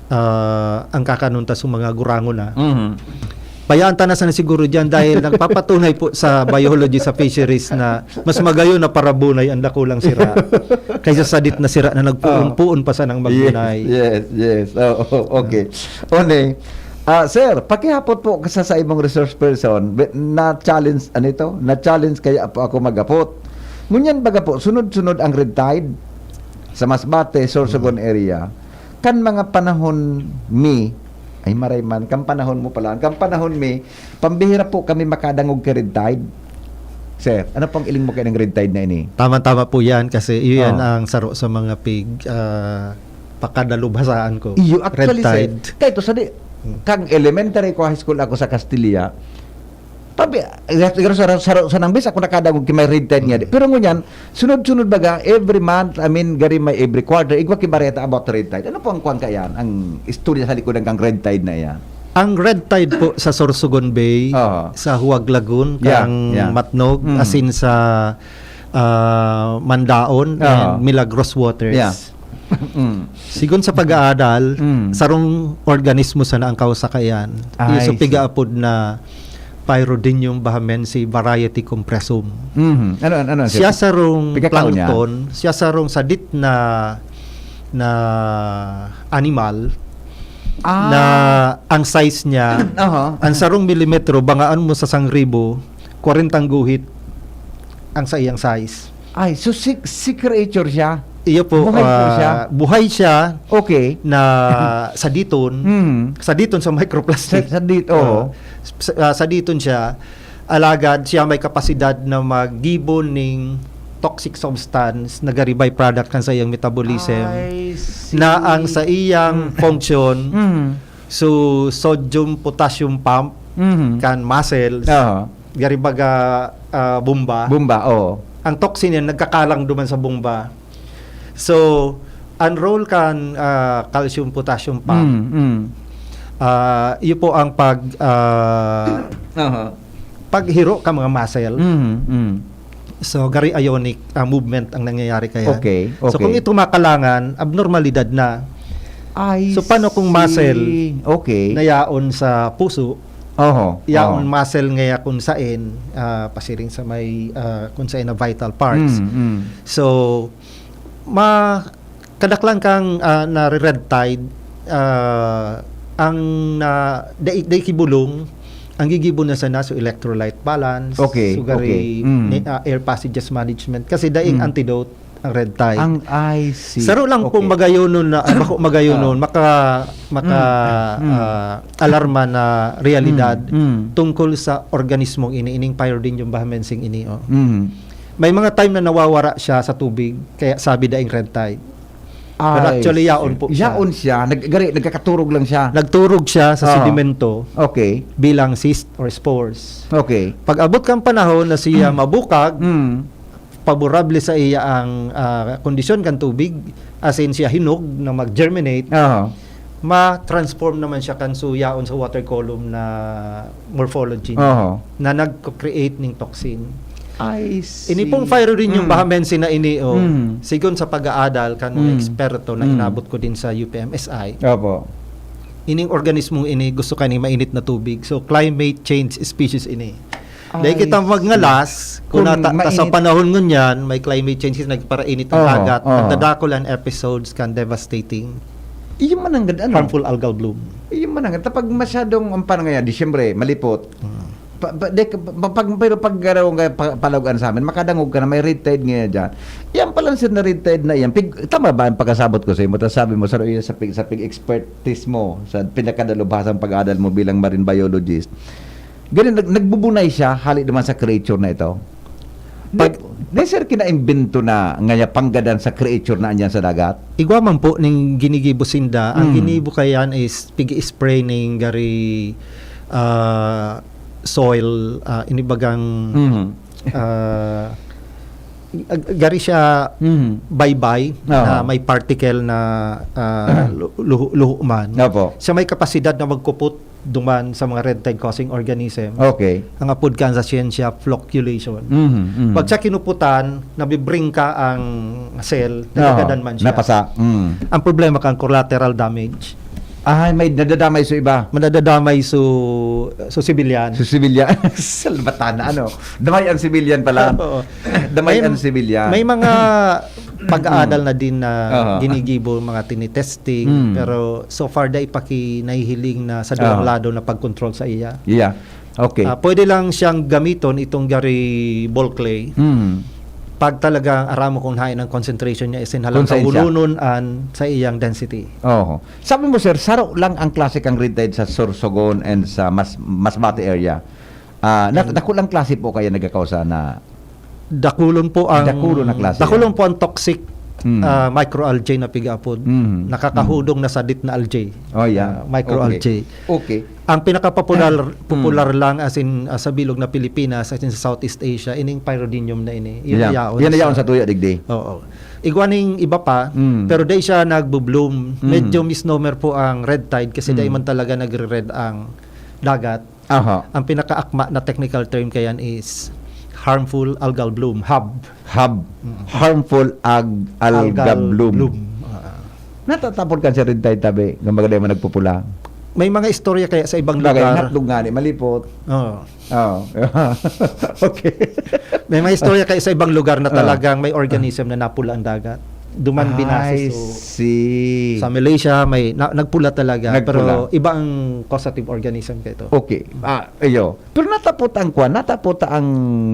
ah, ang kakanon ta sa mga gurangon na. Mhm. Bayaan ta na sana siguro dyan dahil nagpapatunay po sa biology sa fisheries na mas magayon na parabunay ang dakulang sira kaysa sadit na sira na nagpuon-puon pa sanang magbunay. Yes, yes, yes. Oo, okay. One, ah, sir, pakihapot po sa, sa imong resource person, be- na-challenge, ano ito? Na-challenge kaya po ako mag-apot. Ngunyan baga po, sunod-sunod ang red tide sa Masbate, Sorsogon area. Kan mga panahon mi, ay maray man, kan panahon mo pala, kan panahon mi, pambihira po kami makadangog kay red tide. Sir, ano pong iling mo kay ng red tide na ini? Tama-tama po yan kasi iyan Oh. ang saro sa mga pig ah, pakadalubhasaan ko. Iyo, actually, Red sir, tide. Kahit sa di, Hmm. kang elementary ko, high school ako sa Kastiliya, tabi, siguro sa, sa, sa nang bis, ako nakadangog kay may red tide nga. Pero ngunyan, sunod-sunod baga, every month, I mean, gari may every quarter, igwa ki bareta about red tide. Ano po ang kwan kayan? Ang istorya sa likod ng kang red tide na yan? Ang red tide po sa Sorsogon Bay, Oo. sa Huwag Lagoon, Yeah, kang yeah. Matnog, Mm. asin sa ah, Mandaon, Oo. and Milagros Waters. Yeah. Mm. Sigon sa pag-aadal, Mm. sarong organismo sana ang kausakayan. I Yung sa see. pigaapod na Pyrodinium bahamense variety compressum. Mhm. Ano, ano, ano, sir? Siya sarong Pigkakaon niya? plankton, siya sarong sadit na na animal Ah. na ang size niya, Aha. ang sarong milimetro, bangaan mo sa sangribo, kwarentang guhit ang sa iyang size. Ay, so si, si creature siya? Iyo po, Buhay po ah, siya? buhay siya Okay. na saditon, Hmm. saditon sa microplastic. Sa, sa dit-, oo. Ah, sa, ah, saditon siya, alagad siya may kapasidad na maggibo ning toxic substance na gari byproduct kan sa iyang metabolism I see. na ang sa iyang function, Mhm. so sodium potassium pump Mhm. kan muscles, Aha. gari baga ah, bomba. Bomba, oo. Ang toxin yan nagkakalang duman sa bomba. So, ang role kan ah, calcium potassium pump, Mm, mm. ah, iyo po ang pag ah, Aha. paghiro ka mga muscle. Mm, mm. So, gari ionic ah, movement ang nangyayari kaya. Okay, So, okay. kung ito makalangan, abnormalidad na. I So, paano kung see. muscle Okay. na yaon sa puso, Oho. yaon Oho. muscle ngaya kung sain, ah, pasiring sa may ah, kung sain na vital parts. Mm, mm. So, ma kadaklan kang ah, na red tide, ah, ang na dai, dai kibulong, ang gigibo na sana so electrolyte balance, Okay, so gari okay. Mm. ni- ah, air passages management kasi daing Mm. antidote ang red tide. Ang I see. Saro lang pong Okay. magayonon na ah, bako magayonon, Ah. maka maka Mm. Mm. ah, alarma na realidad Mm, mm. tungkol sa organismong ini, ining Pyrodinium bahamense ini. Oh. Mm. May mga time na nawawara siya sa tubig, kaya sabi daing red tide. Pero I actually, see. yaon po siya. Yaon siya. Nag, gari, nagkakaturog lang siya. Nagturog siya sa Ah. sedimento Okay. bilang cyst or spores. Okay. Pag abot kang panahon na siya mabukag, Mm. paborable sa iya ang ah, kondisyon kan tubig, as in siya hinog na mag-germinate, Aha. ma-transform naman siya kan suyaon sa water column na morphology niya, Oho. na nagko-create ning toxin. I see. Ini pong Phyrodinium Mm. bahamense na ini, oh, Mm. sigon sa pag-aadal kan mga Mm. eksperto na Mm. inabot ko din sa U P M S I, Opo. ining organismong ini gusto kani mainit na tubig. So, climate change species ini. Dahil I kita see. magngalas, kung Kung nata- ta sa mainit. panahon ngunyan, may climate changes, nagparainit ang Oho, dagat, oho. nagdadakul ang episodes kan devastating Iyo man ang gad-, ano? harmful algal bloom. Iyo man ang gad-, pag masyadong, ang parang ngayon, di siyempre, malipot. Mm. Pa, pa, de, pa, pag, pero pag garaw nga pa, palaguan sa amin, makadangog ka na may red tide ngayon dyan. Yan pala, sir, na red tide na yan. Pig, tama ba ang pagkasabot ko sa imo? Tapos sabi mo, sir, yun sa pig, sa pig expertise mo, sa pinakadalubhasang pag-aadal mo bilang marine biologist. Ganun, nag, nagbubunay siya, hali naman sa creature na ito. Pag, Pag- di, sir, kinaimbento na ngaya panggadan sa creature na andyan sa dagat? Igwa man po ning ginigibo sinda, ang Mm. ginibo kayan is pig-spray ning gari, ah, soil, ah, inibagang, Mhm. ah, ag- gari siya Mhm. baybay Oo. na may particle na, ah, lu- luho, luho man. Opo. Siya may kapasidad na magkupot duman sa mga red tide causing organism. Okay. Ang apod kan sa siyensya, flocculation. Mhm, mhm. Pag siya kinuputan, nabibring ka ang cell, Oo, nagagadan man siya. Napasa. Mm. Ang problema kan collateral damage. Ay, may nadadamay sa iba. Madadadamay su, su civilian. Sa civilian. Salbatan na, ano? Damay ang civilian pala. Oo. Damay May- ang civilian. May mga pag-aadal na din na Aha. ginigibo, mga tinitesting, Mm. pero so far, dai pa ki nahihiling na sa duwang Aha. lado na pag-control sa iya. Yeah. Okay. Ah, pwede lang siyang gamiton itong gari ball clay Mm. pag talagang aram mo kung hain ang concentration niya, isin halang Kung saan siya. kaununon an sa iyang density. Oho. Sabi mo, sir, saro lang ang klase kang red tide sa Sorsogon and sa Mas Masbate area. Ah, na, And dakulang klase po kaya nagkakausa na Dakulon po ang Dakulon na klase dakulon yan. po ang toxic Mm. ah, microalgae na piga-apod. Mm. Nakakahudong na sadit na algae. Oh, yeah. Ah, microalgae. Okay. Okay. Ang pinakapopular Mm. popular lang, as in, ah, sa bilog na Pilipinas, as in sa Southeast Asia, ining Phyrodinium na ini. Yun Yeah. na yaon Yan na sa yaon sa tuyo, digdi. Oo. Igwa ning iba pa, Mm. pero dai siya nagbo-bloom. Mm. Medyo misnomer po ang red tide kasi Mm. dai man talaga nagre-red ang dagat. Aha. Ang pinakaakma na technical term kayan is harmful algal bloom, hab. Hab. Mm. Harmful ag alga Algal bloom. bloom. Ah. Natatapon kan si red tide tabi, nga maganda man nagpupula. May mga istorya kaya sa ibang Bagay, lugar. hotdog nga ni, malipot. Oo. Oh. Okay. May mga istorya kaya sa ibang lugar na Ah. talagang may organism na napula ang dagat. Duman binase. I So, see. sa Malaysia, may na, nagpula talaga. Nagpula. Pero iba ang causative organism kaya ito. Okay. Ah, iyo. Pero natapot ang kwan, natapot ang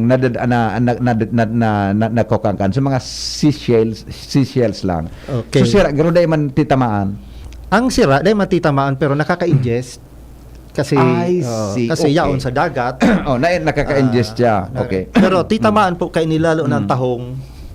nadad, na, na, na, na, na, na, nakokangkan sa mga seashells, seashells lang. Okay. So, sira, garo dai man titamaan. Ang sira, dai man titamaan, pero nakaka-ingest. Kasi, I oh, see. kasi Okay. yaon sa dagat. Oh, na, nakaka-ingest siya. Ah, Okay. Pero titamaan po kay nilalo ng Mm. tahong.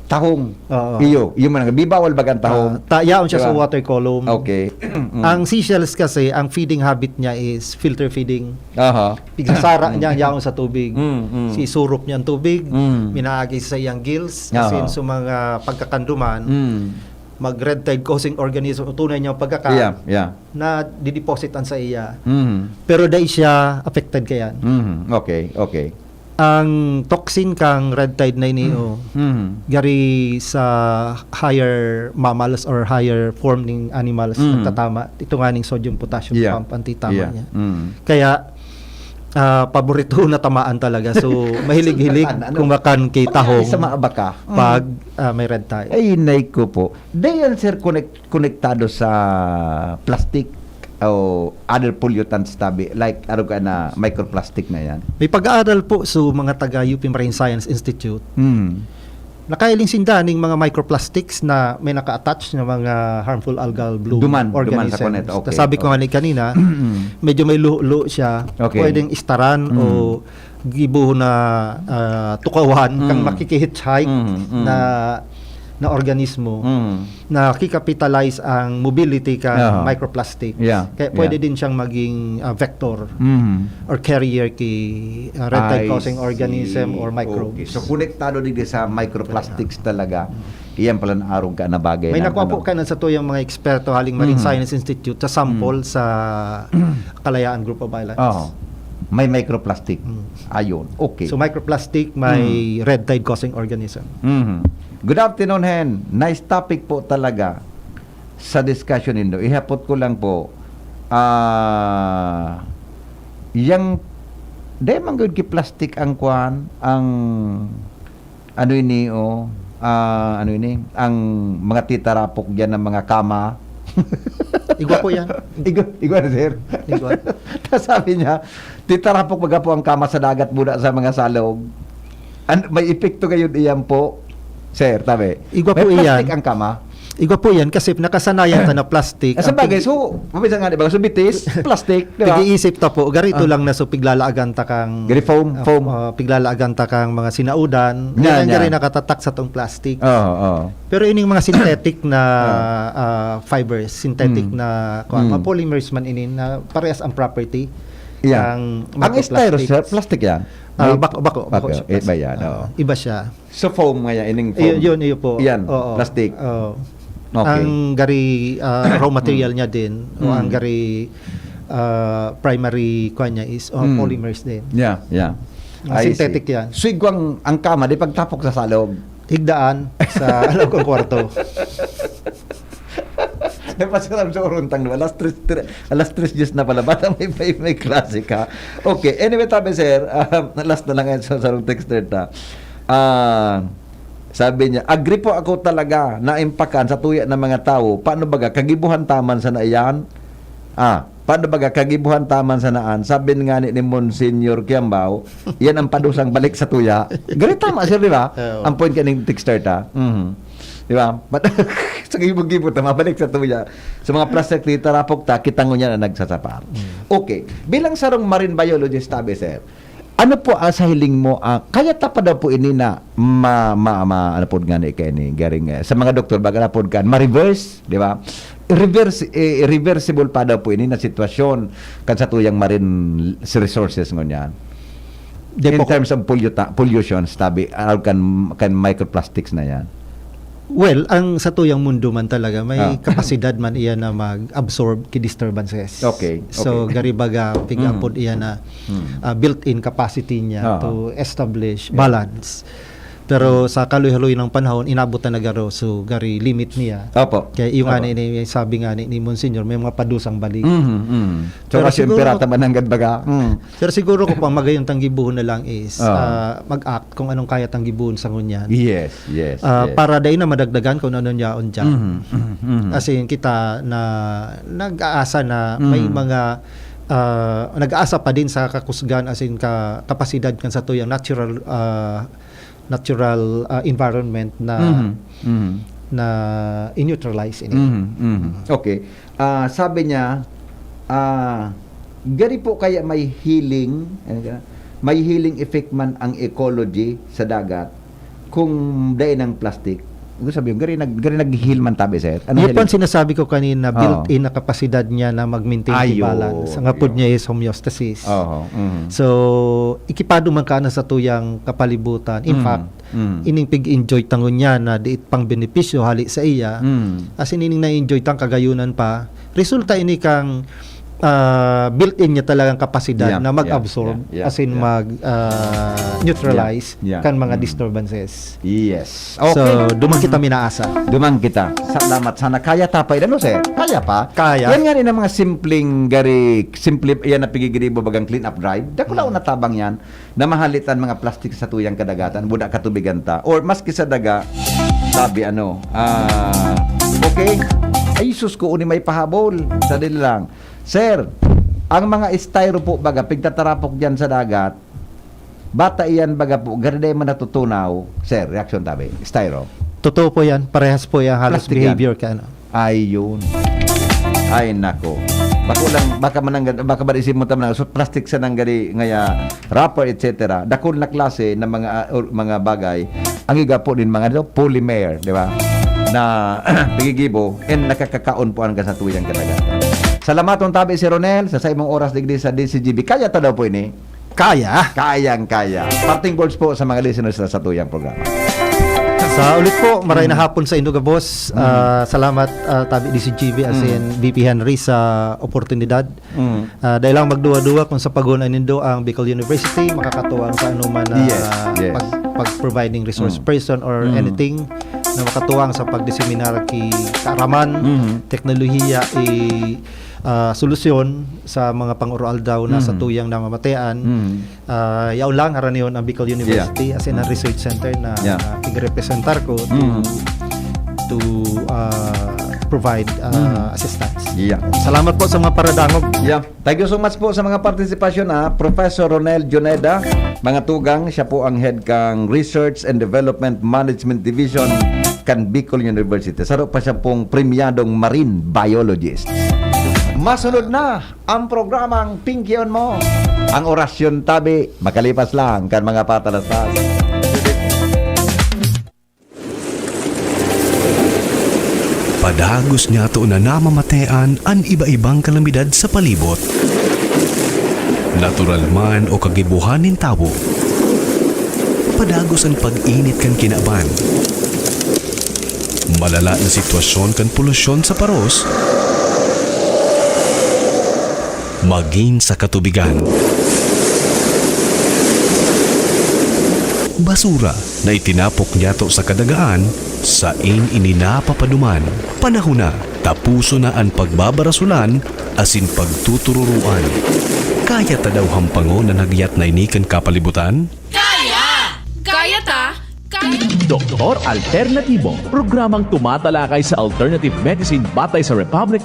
Tahong. Oo. Iyo, iyo man, bibaw man baga ang tahong. Ah, ta, yaon siya sa Diba? water column. Okay. Mm. Ang seashells kasi, ang feeding habit niya is filter feeding. Aha. Pigsasara niya yaon sa tubig. Mm, mm. Sisurop niya ang tubig, Mm. minaagi sa iyang gills, Aha. asin sa mga pagkakanduman, Mm. mag red tide causing organism, o tunay niyang pagkaka, Yeah, yeah. na didepositan sa iya. Mm. Pero dai siya affected kayan. Mm. Okay, okay. Ang toxin kang red tide na ini, oh, Mm. gari sa higher mammals or higher form ning animals Mm. nagtatama, ito nga ning sodium potassium Yeah. pump ang titama Yeah. niya. Mm. Kaya, ah, paborito na tamaan talaga. So, mahilig-hilig Ano? kumakan kay tahong Sa mga baka. pag ah, may red tide. Ay, nay ko po. Dayan, sir, connect, konektado sa plastic o other pollutants tabi, like, arog ka na microplastic na yan. May pag-aaral po sa mga taga U P Marine Science Institute. Mm. Nakailing sinda ning mga microplastics na may naka-attach na mga harmful algal bloom Duman, duman sa organisms. kunet. Okay, Tas sabi ko okay. nga ni kanina, Mm. medyo may luho-luho siya. Okay. Pwedeng istaran Mm. o gibohon na ah, tukawan kang Mm. makikihitchhike Mm, mm. na na organismo Mm. na kikapitalize ang mobility ka Aha. microplastic. Yeah, Kaya pwede yeah. din siyang maging ah, vector Mm. or carrier ki ah, red tide I causing see. organism or microbes. Okay. So, konektado din sa microplastics talaga. Iyan pala na arog ka na bagay May na, nakuha ano. po kayo sa tuyang mga eksperto haling Marine Mm. Science Institute sa sample Mm. sa Kalayaan Group of Islands. Oo. May microplastic. Mm. Ayun. Okay. So microplastic, may red tide causing organism. Mhm. Good afternoon, Hen. Nice topic po talaga sa discussion nindo. Ihapot ko lang po, ah, yang, di man gud ki plastic ang kwan, ang, ano ini, oh, ah, ano ini, ang mga titarapok diyan ng mga kama. Igwa po yan. Igwa, igwa na, sir. Igwa. Tapos sabi niya, titarapok baga po ang kama sa dagat muna sa mga salog. An, may epekto gayon iyan po, sir, tabi. Igwa May po iyan. Plastic ang kama. Igwa po yan kasi nakasanayan ta na plastic. Ah, sa Ang bagay, pig- so, mabisa nga, di ba? So, bitis, plastic, di ba? Pag-iisip ta po, garito Ah. lang na so piglalaagan ta kang Gari foam, ah, foam. ah, piglalaagan ta kang mga sinaudan. Yan, Yan, gari yan. Nakatatak sa tong plastic. Oo, oo. Pero ining mga synthetic na Ah. ah, fibers, synthetic Mm. na kuwan, Mm. mga polymers man ini na parehas ang property Yan. ng Ang styro, microplastics. sir, plastic yan? Ah, May bako, bako, bako papel. siya, Eh, ba plastic. yan? Ah, Oo. Iba siya. So, foam nga yan, ining foam. Iyon, yun, iyo po. Yan, Oo. Plastic. Oo. Okay. Ang gari ah, raw material niya din o Mm. ang gari ah, primary kuwan niya is oh, Mm. polymers din. Yeah, yeah. Ah, I synthetic see. yan. So, igwang ang kama, di pagtapok sa salog. Higdaan sa loob ng kwarto. Napasiram sa uruntang, no? Alas tres, tre-, alas tres diyes na pala. Bata may, may, may klase ka. Okay. Anyway, tabi, sir, ah, last na lang yan sa sarong texter ta. Ah, sabi niya, "Agree po ako talaga na impakan sa tuya ng mga tao. Paano baga? Kagibuhan taman sana iyan?" Ah, paano baga? Kagibuhan taman sanaan. Sabi nga ni, ni Monsignor Kiambao, yan ang padusang balik sa tuya. Gari tama, sir, di ba? Oo. Ang point kaning texter ta. Mhm. Di ba? But, sa gibo-gibo ta, mabalik sa tuya. Sa mga plastic, titarapok ta, kita ngunyan na nagsasapar. Mm. Okay. Bilang sarong marine biologist, tabi, sir, ano po ang sa hiling mo, ah, kaya ta pa daw po ini na ma, ma, ma, ano po nga ni, kaya ni, garing, eh, sa mga doktor, baga na po kan, ma-reverse, di ba? Reverse, eh, reversible pa daw po ini na sitwasyon kan sa tuyang marine resources ngunyan. Di In po ko- terms of polluta-, pollution, tabi, ah, kan, kan microplastics na yan. Well, ang sa tuyang mundo man talaga, may Ah. kapasidad man iyan na mag-absorb ki disturbances. Okay, So, okay. gari baga, pig-apod Mm. iyan na Mm. ah, built-in capacity niya Ah. to establish Yeah. balance. Pero sa kaluy-haluy ng panahon, inabot na nagaro, so gari limit niya. Opo. Kaya yung nga Opo. ni, ni, sabi nga ni, ni Monsignor, may mga padusang balik. Mhm, mhm. So, Pero kasi yung siguro- pirata mananggad baga. Mm. Pero siguro ko pang magayong tanggibuhon na lang is Ah. ah, mag-act kung anong kaya tanggibuhon sa ngunyan. Yes, yes, Ah, yes. Para dai na madagdagan kung ano niya on dyan. Mhm, mhm, mhm. As in, kita na nag-aasa na may Mhm. mga ah, nag-aasa pa din sa kakusgan, as in, ka, kapasidad kan sa tuyang natural ah, natural ah, environment na Mhm, mhm. na i-neutralize ini. Mhm, mhm. Okay. Ah, sabi niya, ah, gari po kaya may healing, ano ka, may healing effect man ang ecology sa dagat kung dai ng plastic. Ibig sabihin, gari nag-, gari nag-heal man tabi, sir. Ano Yun po healing? ang sinasabi ko kanina, Oo. built-in na kapasidad niya na mag-maintain Ay, the oo, balance. Ang apod yun. niya is homeostasis. Oho, mhm. So, ikipado man ka na sa tuyang kapalibutan. In Mm, fact, mm. ining pig-enjoy tangon niya na di pang benepisyo hali sa iya. Mm. As in, ining na-enjoy tang kagayunan pa. Resulta ini kang ah, built-in niya talagang kapasidad Yeah, na mag-absorb, yeah, yeah, as in yeah. mag ah, neutralize Yeah, yeah. kan mga Mm. disturbances. Yes. So, Okay. duman kita minaasa. Duman kita. Salamat. Sana kaya tapay. Ano, sir? Kaya pa? Kaya. Yan nga rin ang mga simpleng gari, simple, yan na pigigiribo bagang clean up drive. Dakula Mm. na tabang yan na mahalitan mga plastic sa tuyang kadagatan. Buda katubigan ta. Or maski sa daga, sabi ano, ah, okay. Ay, sus ko, uni may pahabol. Sadali lang. Sir, ang mga styro po baga, pigtatarapok dyan sa dagat, bata iyan baga po, gari dai man natutunaw. Sir, reaksyon tabi. Styro. Totoo po yan. Parehas po yan. Halos Plastic yan. Behavior ka. Ano. Ayun. Ay, nako. Bako lang, baka manang, baka ba isip mo tama na, so plastic sa nanggari, ngaya, wrapper, et cetera. Dakul na klase ng mga, ah, or, mga bagay. Ang iga po din mga ano, polymer, di ba? Na pigigibo, and nakakakaon po ang kasatuyang kadagatan. Salamat ng tabi si Ronel sa saimong oras digdi sa D C G B. Kaya ta daw po ini. Kaya. Kayang-kaya. Parting words po sa mga listeners na sa tuyang programa. Sa ulit po, maray na hapon sa indo gabos. Ah, salamat, ah, tabi D C G B, asin V P Henry sa oportunidad. Ah, dai lang magduwa-duwa kung sapagon nindo ang Bicol University, makakatuwang sa anuman na Yes, yes. pag, pag-providing resource Mm. person or Mm. anything na makatuwang sa pagdiseminar ki kaaraman, Mhm. teknolohiya, i, ah, solusyon sa mga pang-oroaldaw na Mhm. satuyang namamatean. Mhm. Ah, yaon lang, haranion ang Bicol University Yeah. as in a Mm. research center na Yeah. pigrepresentar ko to, Mm. to, ah, provide, ah, Mm. assistance. Yeah. Salamat po sa mga paradangog. Yeah. Thank you so much po sa mga partisipasyon, ah. Professor Ronel Juneda, mga tugang, siya po ang head kang Research and Development Management Division kan Bicol University. Saro pa siya pong premyadong marine biologist. Masunod na ang programang Tingkion Mo. Ang orasyon tabi, makalipas lang kan mga patalastas. Padagos niyato na namamatean an iba-ibang kalamidad sa palibot. Natural man o kagibohan nin tawo. Padagos an pag-init kan kinaban. Malala na sitwasyon kan polusyon sa paros. Magin sa katubigan. Basura na itinapok niyato sa kadagaan, sain ini napapaduman. Panahon na, tapuson na an pagbabarasolan asin pagtutururoan. Kaya ta daw hampangon an hagyat na ini kan kapalibutan? Kaya! Kaya ta! Kaya! Doktor Alternatibo, programang tumatalakay sa alternative medicine batay sa Republic